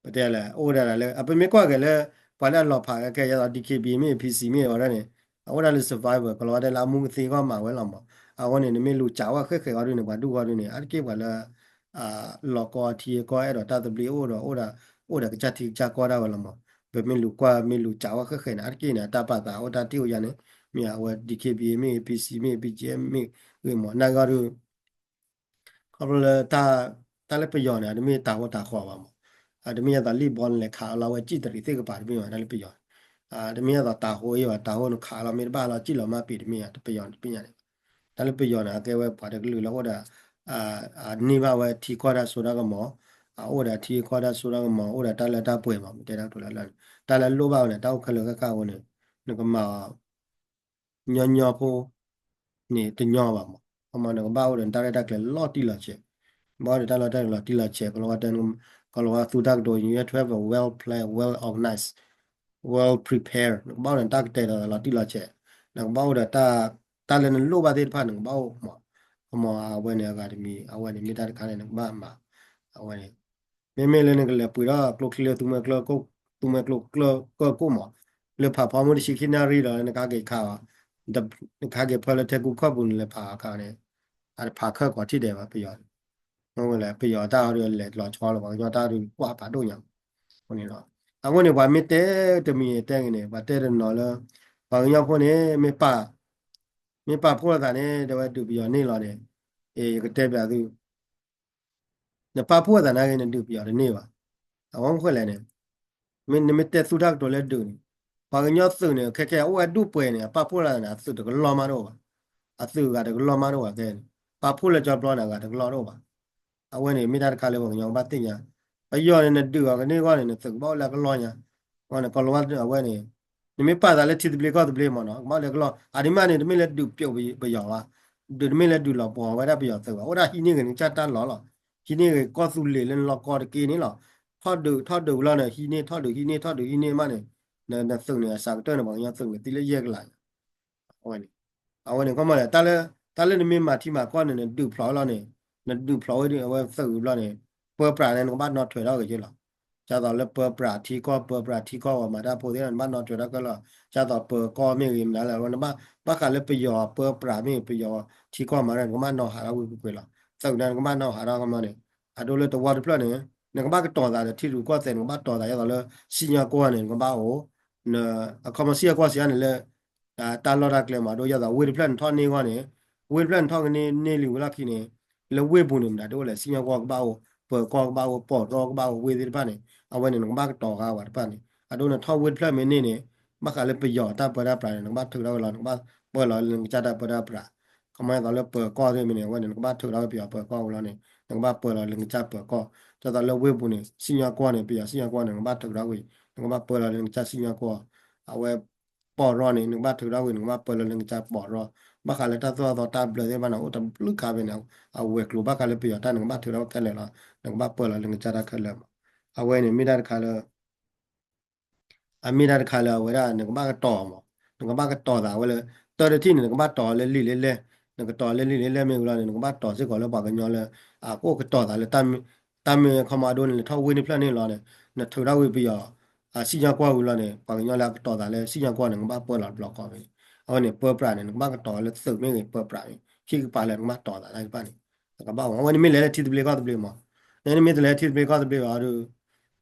ပတဲလဲၣ် အိၣ်ဝဲဒၣ်လၢ အပမ့ၢ်ကွၢ်က့ၤလၢ ပှၤလၢအလီၤဖးကဲ ယသီ DKBA မ့ၢ် PC မ့ၢ်ဝဲဒၣ်န့ၣ် အအိၣ်ဒၣ်လၢ survival ကလီၤဝဲဒၣ်လၢအမူကသ့အဂီၢ်မးဝဲလီၤမး, အဃိန့ၣ် နမ့ၢ်လူၤစးဝဲဃဲးဃဲးခီဒုးန့ၣ် ပှၤဒူၣ်ခီဒုးန့ၣ် အါတက့ၢ်ပှၤလၢ လီၤကီထံကီၢ်အဲၣ်ဒိးတၢ်သဘျ့အိၣ်ဒီး အိၣ်ဒီး အိၣ်ဒီးကစၢ်ထံကစၢ်ကီၢ်ဒၣ်ဝဲလီၤမး, ပမ့ၢ်လူၤကွၢ်မ့ၢ်လူၤစးဝဲဃဲးဃဲးန့ၣ် အါတက့ၢ်န့ၣ် အတၢ်ပာ်သးအိၣ်တၢ်ထံၣ်အိၣ်ယါန့ၣ် မ့ၢ်ဧါ အဝဲ DKBA မ့ၢ် PC မ့ၢ် BGF မ့ၢ်ဂ့ၤမး နာ်က့အီၤဒုး ခီဖျိလၢ တၢ်လၢပယီၤန့ၣ် အတမ့ၢ်တၤဟိတၤဃီဘၣ်မး, အတမ့ၢ်ယသးလံၣ်ဘီန့ၣ်လဲၤခးအလီၤဝဲစံၣ်တရံးသ့ၣ်ကပၤတမ့ၢ်ဘၣ် တၢ်လၢပယီၤ, တမ့ၢ်ယသးတၤဟိအံၤဘၣ် တၤဟိန့ၣ်ခးလီၤမ့ၢ်တဘၣ်လီၤစံၣ်လီၤမၢ်ပံၤတမ့ၢ်ယါ တပယီၤတမ့ၢ်ယါန့ၣ်, တၢ်လၢပယီၤန့ၣ် အကဲဝဲပှၤတကလုာ်လၢအိၣ်ဒီး အန့ၢ်ဘၣ်ဝဲထံကီၢ်တၢ်စိတၢ်ကမီၤ, အအိၣ်ဒီးထံကီၢ်တၢ်စိတၢ်ကမီၤ အိၣ်ဒီးတၢ်လၢတၢ်ပှဲၤမး တဲတၢ်ကတိၤလၢလၢ်န့ၣ် တၢ်လၢလိၣ်ဘၣ်ဝဲန့ၣ် တၢ်အိၣ်ခဲလၢာ်ခဲကၣ်အဃိန့ၣ် နကမၤအီၤ ညီညီဖိ န့ၣ်တညီဘၣ်မး, အမ့ၢ်နကဘၣ်အိၣ်ဒီးနတၢ်ရဲၣ်တၢ်ကျဲၤလီၤတံၢ်လီၤဆဲး, ဘၣ်အိၣ်ဒီးတၢ်လီၢ်တၢ်ကျဲၤလီၤတံၢ်လီၤဆဲး ကလီၤဝါတဲ ကလီၤဝါသူတၢ်ကတိၤ you have to have a well plan, well organized, well prepare နကဘၣ်အိၣ်ဒီးနတၢ်ကတဲာ်ဒီးလီၤတံၢ်လီၤဆဲး, နကဘၣ်အိၣ်ဒီး တၢ်လၢနလိၣ်ဘၣ်သ့ၣ်တဖၣ် နကဘၣ်အိၣ်မး, အမ့ၢ်အဝဲန့ၣ်အဂၤတမံၤ အဝဲန့ၣ်မ့ၢ်တၢ်တခါန့ၣ် နကဘၣ်မၤ, အဝဲန့ၣ် မ့မ့ၢ်လၢနကလဲၤပှ့ၤထီၣ်ကျိချံလၢ သူမွဲကျိ သူမွဲကျိကျၢၢ်ကိၣ်မး, လၢဖးဖီမုၢ်တဆံခံနၣ်ရံၣ်ဒီး နကဟဲက့ၤခးအီၤ, နကဟဲက့ၤဖၢလၢထဲကူခီၣ်ပူၤန့ၣ် လဲၤဖးအခါန့ၣ် အတဖးခၢၣ်ကီးထံၣ်ဒဲးဘၣ် ပယီၤ, မ့ၢ်ဝဲလဲၣ် ပယီၤတၢ်အီၤဒုးလဲၤလီၤဆီလီၤ ပှၤကညီတၢ်အီၤဒုးကွၢ်ဖးဒိၣ်ညါမး, အဃိန့ၣ်လီၤ, အဃိန့ၣ် ပှၤမ့ၢ်တဲတမံၤတဲဂ့ၤန့ၣ် ပှၤတဲတနီၤလၢ ပှၤကညီဖိန့ၣ် မ့ၢ်ပာ် မ့ၢ်ပာ်ဖှိၣ်လိာ်သးန့ၣ် တဲဝဲဒုးပယီၤန့ၢ်လီၤန့ၣ်, အ့ ယကတဲပျးသု နပာ်ဖှိၣ်သးနာ်က့ နဒုးပယီၤတန့ၢ်ဘၣ်. အဝဲမ့ၢ်ဃဲလဲၣ်န့ၣ်, မ့ၢ်နမ့ၢ်တဲသူတၢ်ကတိၤလၢဒုးန့ၣ်, ပှၤကညီသုးန့ၣ် ခဲခဲအအိၣ်ဝဲဒူၣ်ပှဲၤန့ၣ် အပာ်ဖှိၣ်လိာ်သးန့ၣ် အသုးတကလီၢ်မးတအိၣ်ဘၣ်. အသုးအဂၤတကလီၢ်မးတအိၣ်ဘၣ်ခဲန့ၣ်, ပာ်ဖှိၣ်လၢကၠီပျီန့ၣ် အဂၤတကလီၢ်တအိၣ်ဘၣ်. အဝဲန့ၣ် မ့ၢ်တၢ်တခါလၢပှၤကညီကဘၣ်သ့ၣ်ညါ, ပယီၤန့ၣ် နဒုးအီၤကန့ၢ်အဂီၢ်န့ၣ် နသုးကဘၣ်အိၣ်လၢအကလီၢ်ညါ, အဝဲန့ၣ် ကီၤလၤဝါအဝဲန့ၣ် နမ့ၢ်ပာ်သးလၢထံသဘျ့ကီၢ်သဘျ့မ့ၢ်နီၤ ကဘၣ်အိၣ်လၢကလီၢ်, အဒိမ့ၢ်န့ၣ် တမ့ၢ်လၢဒုးပျိးပယီၤဘၣ်, ဒုးတမ့ၢ်လၢဒုးလီၤပှီၤဝဲဒၣ်ပယီၤသုးဘၣ်, အိၣ်ဒၣ်ဟံးန့ၢ်ဂ့ၤနကစၢ်တၢ်လီၢ်လီၤ, ဟံးန့ၢ်ဂ့ၤကီၢ်သူလ့ၤလၢနလီၢ်ကီၢ်တက့ၢ်န့ၣ်လီၤ. ထီၣ်ဒုးထီၣ်ဒုးလီၤန့ၣ် ဟံးန့ၢ်ထီၣ်ဒုးဟံးန့ၢ်ထီၣ်ဒုးဟံးန့ၢ်မးန့ၣ်, နသုးန့ၣ် အစှၤကတၢၢ်န့ၣ် ပှၤကညီသုးန့ၣ် သံလၢယဲၢ်ကလး အဝဲန့ၣ်, အဝဲန့ၣ် ခီမီလဲၣ်, တၢ်လၢနမ့ၢ်မၤထံမၤကီၢ်န့ၣ် နဒုးဖျိးလီၤန့ၣ်, နဒုးဖျိးဝဲဒၣ်အဝဲသုးဘျီန့ၣ်, ပၢပြးန့ၣ် နကဘၣ်နီၣ်ထွဲးထီၣ်က့ၤက့လီၤ. ဒ်သိးလၢပၢပြးထံကီၢ် ပၢပြးထံကီၢ်ဝဲမၤတၢ်ဖိသ့ၣ် နဘၣ်နီၣ်ထွဲးထီၣ်က့ၤလီၤ. ဒ်သိးပၢၤကီၢ်မ့ၢ်ဂ့ၤမနုၤလဲၣ် နဘၣ် ဘၣ်ဃးလၢပယီၤပၢပြးမ့ၢ်ဂ့ၤ ပယီၤထံကီၢ်မၤတၢ် နကဘၣ်နီၣ်ဟးထီၣ်ဝံၤကွ့ၢ်ကွ့ၢ်လီၤ. သုးန့ၣ် နကဘၣ်နီၣ်ဟးထီၣ်ကမီန့ၣ်, အဒိလၢတဝီတဖျၢၣ်န့ၣ် နကဘၣ်ကတီၤသးဒီးထံရူၢ်ကီၢ်သဲး နကဘၣ်တီၤသး ဒ်သိးလၢစံၣ်ညီၣ်ကွီၢ်န့ၣ် နကဘၣ်အိၣ် အခီပညီစံၣ်ညီၣ်ကွီၢ်စံးအါန့ၣ်လၢ တၢ်လီၢ်တၢ်ကျဲမး ဒ်သိးဝ့ၢ်တဖျၢၣ်နထီၣ်န့ၢ်အဂီၢ်န့ၣ် ဝ့ၢ်တဖျၢၣ်နထီၣ်ကန့ၢ်န့ၢ်လံဝံၤလီၢ်ခံန့ၣ် လၢဝ့ၢ်ပူၤန့ၣ် မတၤဒ်အိၣ်လဲၣ် စံၣ်ညီၣ်ကွီၢ်ကဘၣ်အိၣ် ပၢၤကီၢ်ကဘၣ်အိၣ် ပီၢ်ရီကဘၣ်အိၣ် ဝ့ၢ်သ့ၣ်တဖၣ်န့ၣ် အဝဲန့ၣ် နကဘၣ်ကတီၤဃာ်ဝဲတဖၣ်န့ၣ် အဒိနထီၣ်ဝ့ၢ်တဖျၢၣ်မ့ၢ်န့ၢ်န့ၣ် ဘၣ်ဃးလၢပယီၤတၢ်ပၢတၢ်ပြးန့ၣ် နကဘၣ်ထုးထီၣ်ဝဲလီၤ နကဘၣ်ပၢလီၤလၢနကစၢ်တၢ်ပၢတၢ်ပြး ခီမီဒ်သိးလၢပၢၤကီၢ်သ့ၣ်မ့ၢ်န့ၣ် အဝဲန့ၣ် နကဘၣ်ထုးထီၣ်ဝဲပယီၤပၢၤကီၢ်ဝံၤလီၤန့ၣ် နကဘၣ်ပၢလီၤလၢနကစၢ်ပၢၤကီၢ် ဒ်သိးလၢဝ့ၢ်ပူၤန့ၣ် စံၣ်ညီၣ်ကွီၢ်န့ၣ် ပယီၤစံၣ်ညီၣ်ကွီၢ်န့ၣ် နကဘၣ်ထုးထီၣ်ဝံၤ နကဘၣ်ပၢလီၤလၢနကစၢ်စံၣ်ညီၣ်ကွီၢ် အဝဲ ပီၢ်ရီန့ၣ် နကဘၣ်ထုးထီၣ်ဝံၤ နကဘၣ်ပၢလီၤလၢနကစၢ်ပီၢ်ရီ ဘၣ်ဃးလၢတၢ်သိၣ်တၢ်သီတၢ်ဘျၢသ့ၣ်တဖၣ်န့ၣ် အိၣ်တဘျုးခါဖဲန့ၣ် အဝဲၤကျိၤဘၣ်ဃးလၢပယီၤတၢ် နကဘၣ်ထုးထီၣ်ဝဲခဲလၢာ်လီၤ နကဘၣ်ပၢလီၤလၢနကစၢ်တၢ်ခဲလၢာ်မး အဝဲန့ၣ်မ့ၢ်တၢ်တခါလၢ အမ့ၢ်တၢ်တခါလၢအဝဲဒၣ် နကဘၣ်ကတီၤမး နကဘၣ်ကတီၤသးဝဲလၢ တၢ်တထံၣ်န့ၣ် နကဘၣ်တီၤလၢလံာ်လဲၢ်လဲၢ် နကတီၤလၢလံာ်လဲၢ်လဲၢ်မ့ၢ်ဝံၤလီၤန့ၣ် နကဘၣ်တီၤစ့ၢ်ကီးလၢပှၤကညီလၢ အကအိၣ်ကတီၤသးလၢ တၢ်မ့ၢ်ခီမီအဒိန့ၣ် လဲၤထီၣ်ဝ့ၢ်န့ၣ်ဖျၢၣ်န့ၣ်လီၤန့ၣ် နထုးထီၣ်ဝံၤပယီၤ အစံၣ်ညီၣ်ကွီၢ်ဝံၤလီၤန့ၣ် ပှၤကညီလၢအကတီၤသးလၢစံၣ်ညီၣ်ကွီၢ်န့ၣ် နကဘၣ်ပၢလီၤတဘျီဃီဖဲန့ၣ် အဝဲန့ၣ် ပၢပြးန့ၣ် နကဘၣ်ကတီၤလၢသုးမ့ၢ်ဂ့ၤ ပၢပြးမ့ၢ် ခံကပၤလၢနကဘၣ်တီၤသးတၢ်တဖၣ်န့ၣ် နကဘၣ်အိၣ် အဝဲန့ၣ်မ့ၢ်လဲၤလၢထံသဘျ့ကီၢ်သဘျ့မး နမ့ၢ်တလဲၤထံသဘျ့ကီၢ်သဘျ့ဘၣ်ဒီး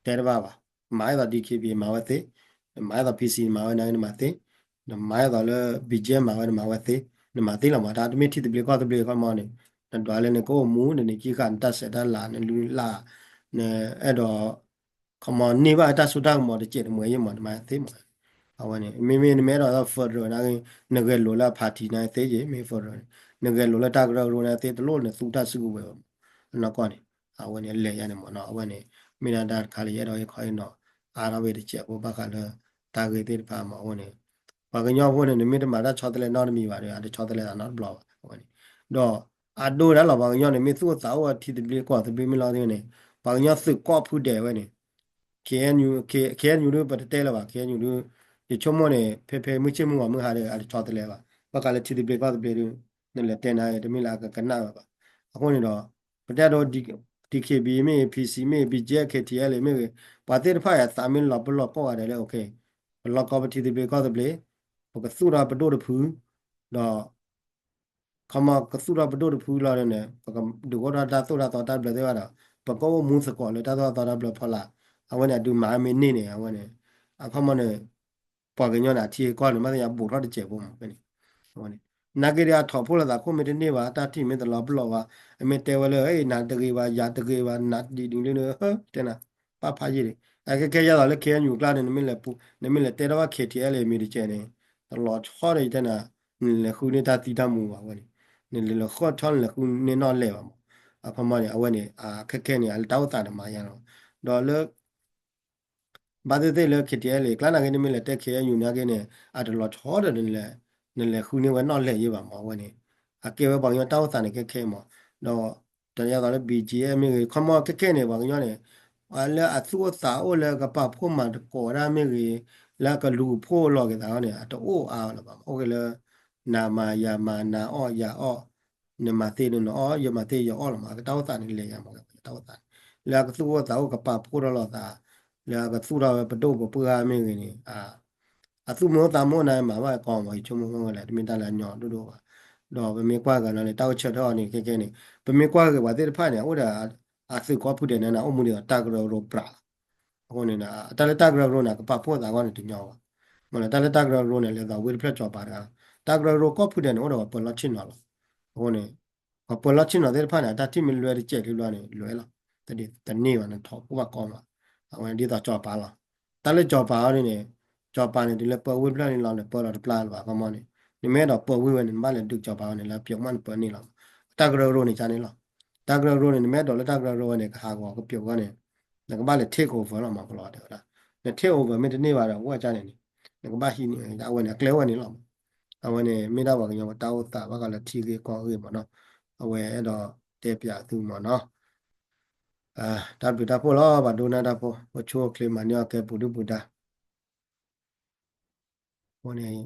တဲတဘၣ်ဘၣ် မၤဒ်သိး ဒီးခ့ဘံၣ် မၤဝဲသ့, မၤဒ်သိး ဖံစံၣ် မၤဝဲန့ၣ် နမၤသ့, နမၤဒ်သိးလၢ ဘံၣ်ကၠဲ မၤဝဲ နမၤဝဲသ့, နမၤသ့လီၤမး တၢ်တမ့ၢ်ထံသဘျ့ကီၢ်သဘျ့ခီမီန့ၣ်, နဒွးလၢနကအိၣ်မူ နန့ၢ်ကံဃာ် နတၢ်ဆဲးတၢ်လၤ နလုၢ်နလၢ်, နအဲၣ်ဒိး ခီမီန့ၢ်ဘၣ်တၢ်စိတၢ်ကမီၤတစဲးတမှဲၤယ့ၣ်မး နမၤသ့မး အဝဲန့ၣ် မ့မ့ၢ်နမ့ၢ်အဲၣ်ဒိး federal န့ၣ်ဂ့ၤ နဂဲၤလိာ်လၢအ party န့ၣ်သ့ယ့ၣ် မ့ၢ် federal န့ၣ် နဂဲၤလိာ်လၢတၢ်ကရၢကရိန့ၣ်သ့ တလိၣ်နသူတၢ်စုကဝဲၤဘၣ်မး အနီၢ်ကီၢ်န့ၣ် အဝဲန့ၣ် အလဲၤယါန့ၣ်မးနီၤ အဝဲန့ၣ် မ့ၢ်ဒၣ်တၢ်တခါလၢယအဲၣ်ဒိးဟ့ၣ်ခီဟ့ၣ်နီၤ အါထီၣ်ဝဲတစဲးဖိဘၣ်ဃးလၢ တၢ်ဂ့ၢ်သ့ၣ်တဖၣ်မး အဝဲန့ၣ် ပှၤကညီဖိန့ၣ် နမ့ၢ်တမၤတၢ်ဆီတလဲနီတမံၤဘၣ်ဒီး အတဆီတလဲသးနီတဘျီဘၣ် အဝဲန့ၣ် ဒီးအဒိဒၣ်လီၤ ပှၤကညီန့ၣ် မ့ၢ်သူၣ်အိၣ်သးအိၣ်ထံသဘျ့ကီၢ်သဘျ့မ့ၢ်လီၤသ့ၣ်န့ၣ် ပှၤကညီသုးကီၢ်ဖုဒဲးဝဲန့ၣ် KNU KNU ဒုး ပတတဲလၢၤဘၣ် KNU ဒုး ယဆိကမိၣ်န့ၣ် ဖဲဖဲမုၢ်ဆ့ၣ်မုၢ်ဂီၤမုၢ်ဟါဒီး အတဆီတလဲဘၣ် ဘၣ်ဃးလၢထံသဘျ့ကီၢ်သဘျ့ဒုး နလဲၤတဲနၤ တမ့ၢ်လၢအကကနၣ်ဝဲဘၣ် အဃိန့ၣ်ဒီး ပတဲဒိ DKB မ့ၢ်ဂ့ၤ PC မ့ၢ်ဂ့ၤ BGF KTLA မ့ၢ်ဂ့ၤ ပှၤသ့ၣ်တဖၣ်အံၤ အသးမ့ၢ်လီၤပလီၢ်ကိးဂၤဒဲးလၢ ပလီၢ်ကီၢ်ပထံသဘျ့ကီၢ်သဘျ့ ပကသူၣ်ထီၣ်ပဒိၣ်တဖု ဒီး ခီမီကသူၣ်ထီၣ်ပဒိၣ်တဖုလီၤန့ၣ် ပကဒုးအိၣ်ထီၣ်တၢ်သိၣ်တၢ်သီတၢ်ဘျၢသ့ၣ်တဖၣ်ဒီး ပကအိၣ်မူသကိးလၢတၢ်သိၣ်တၢ်သီတၢ်ဘျၢဖီလာ် အဝဲန့ၣ် အဒုးမၤမ့ၢ်န့ၢ်န့ၣ် အဝဲန့ၣ် အခီမီန့ၣ် ပှၤကညီန့ၣ် အထံအကီၢ်န့ၣ် ဘၣ်သ့ၣ်ညါဘူးထီၣ်တစဲးဖိမး ဖဲန့ၣ် အဝဲန့ၣ် နာ်က့ဒီးအထီၣ်ဖိလၢသးခိၣ်မ့ၢ်တန့ၢ်ဘၣ် အတၢ်ထံၣ်မ့ၢ်တလီၤပလီၢ်ဘၣ် အမ့ၢ်တဲဝဲလၢ နၤတဂ့ၤဘၣ် ယၤတဂ့ၤဘၣ် နၤဒ်ဒ်လၢ တဲနၤ ပၣ်ဖးယံာ်ဒံး အခဲခဲယဲသိးလၢ KNU ကျါန့ၣ် နမ့ၢ်လဲၤပူ နမ့ၢ်လဲၤတဲထီၣ်ဘၣ် KTLA မ့ၢ်တကဲန့ၣ် တလီၤဆီဒီးယတဲနၤ နလဲၤဃုန့ၢ်တၢ်သံတၢ်မူဘၣ်ဝဲန့ၣ် နလဲၤလီၤဃီၣ်ဆီ နလဲၤဃုန့ၢ်နီၣ်လဲၣ်ဘၣ်မး အခီမီန့ၣ် အဝဲန့ၣ် အခဲခဲန့ၣ် အတၢ်အိၣ်သးန့ၣ်မၤယါလီၤ ဒီးလၢ ဘၣ်သ့ၣ်သ့ၣ်လၢ KTLA ကျါနာ်က့ နမ့ၢ်လဲၤတဲ KNU နာ်က့န့ၣ် အတလီၤဆီဒီး နလဲၤဃုန့ၢ်ဝဲနီၣ်လဲၣ်ယ့ၢ်ဘၣ်မး အဝဲန့ၣ် အကဲဝဲပှၤကညီတၢ်အိၣ်သးန့ၣ်ခဲခဲမး ဒီး တယဲသိးလၢ ဘံၣ်ကၠဲ မ့ၢ်ဂ့ၤ ခီမီခဲခဲန့ၣ် ပှၤကညီန့ၣ် လၢအသူၣ်အိၣ်သးအိၣ်လၢကပာ်ဖှိၣ်မၤသကိးတၢ်မ့ၢ်ဂ့ၤ လၢအကလူၤကဖိးလီၤက့ၤသးန့ၣ် အတအိၣ်အါလၢၤဘၣ်မး အိၣ်က့ၤလၢ နၤမၤယၤမၤ နၤအီၣ်ယၤအီၣ် နမၤသ့ဒီးနအီၣ် ယမၤသ့ယအီၣ်လီၤမး အကတၢ်အိၣ်သးန့ၣ်လဲၤယါမး တၢ်အိၣ်သးန့ၣ် လၢအကသူၣ်အိၣ်သးအိၣ်ကပာ်ဖှိၣ်ထီၣ်လိာ်သး လၢအကသူၣ်ထီၣ်ဝဲပဒိၣ်ပပှၢ်မ့ၢ်ဂ့ၤန့ၣ် အသူၣ်မ့ၢ်အိၣ်သးမ့ၢ်အိၣ်န့ၣ် မၤဘၣ်ကီမး ယဆိကမိၣ်ဝဲလၢ တမ့ၢ်တၢ်လၢအညီဒိၣ်ဒိၣ်ဘၣ် ဒီးပမ့ၢ်ကွၢ်က့ၤလီၤန့ၣ် တၢ်အိၣ်ဆၢထၢၣ်အီၤန့ၣ် ခဲခဲန့ၣ် ပမ့ၢ်ကွၢ်က့ၤပှၤသ့ၣ်တဖၣ်န့ၣ် အအိၣ်ဒီး အသုးကီၢ်ဖုဒဲးန့ၣ် အိၣ်မူဒ်သိးတၢ်ကရၢကရိပြးလီၤ အဃိန့ၣ် တၢ်လၢတၢ်ကရၢကရိန့ၣ် ကပာ်ဖှိၣ်သးအဂီၢ်န့ၣ်တညီဘၣ် မ့ၢ်လၢတၢ်လၢတၢ်ကရၢကရိန့ၣ် လဲၤသိးဝ့ၢ်တဖျၢၣ်စီၤပၤတဂၤလီၤ တၢ်ကရၢကရိကီၢ်ဖုဒဲးန့ၣ် အိၣ်ဒီးပှၤပၢၤလီၢ်ဆ့ၣ်နီၤလီၤ အဃိန့ၣ် ပှၤပၢၤလီၢ်ဆ့ၣ်နီၤသ့ၣ်တဖၣ်န့ၣ် အတၢ်ထံၣ်မ့ၢ်လွဲတစဲးလံဘျီန့ၣ် လွဲလီၤ တန့ၢ်ဘၣ် နထီၣ်အိၣ်ဘၣ်ကီမး အဝဲဒ်သိးစီၤပၤလီၤ တၢ်လၢစီၤပၤအီၤဒ်န့ၣ် စီၤပၤန့ၣ် တုၤလၢပၢဝ့ၢ်ဖျၢၣ်န့ၣ်လီၤ နပၢလီၤတပျၢ်လၢၤဘၣ် ခီမီန့ၣ် နမ့ၢ်အဲၣ်ဒိးပၢဝ့ၢ်ဝဲန့ၣ် နဘၣ်လဲၤဒုးစီၤပၤအီၤန့ၣ် လၢပၠိးမးနပၢန့ၢ်လီၤ တၢ်ကရၢကရိန့ၣ်ကန့ၣ်လီၤ တၢ်ကရၢကရိန့ၣ် နမ့ၢ်အဲၣ်ဒိးလၢတၢ်ကရၢကရိဝဲန့ၣ် ကဟးဂီၤကပၠိးဝဲန့ၣ် နကဘၣ်လဲၤ take over လီၤမး ကလီၤတဲဝဲဒၣ် န take over မ့ၢ်တန့ၢ်ဘၣ်ဒီး အဝဲကန့ၣ်န့ၣ် နကဘၣ်ဟံးန့ၢ် အဝဲန့ၣ် အကျဲဝဲန့ၣ်လီၤမး အဝဲန့ၣ် မ့ၢ်ဒၣ်ပှၤကညီပတၢ်အိၣ်သးဘၣ်ဃးလၢထံဂ့ၢ်ကီၢ်ဂ့ၢ်မးနီၤ အဝဲအဲၣ်ဒိးတဲပၠးသုမးနီၤ တၢ်ဘျုးတၢ်ဖှိၣ်လီၤ ပှၤဒိကနၣ်တၢ်ဖိ ပဆိၣ်ချ့မၤန့ၢ်အီၣ်ကဲပူၤဒုၣ်ပူၤဒါ အဃိန့ၣ်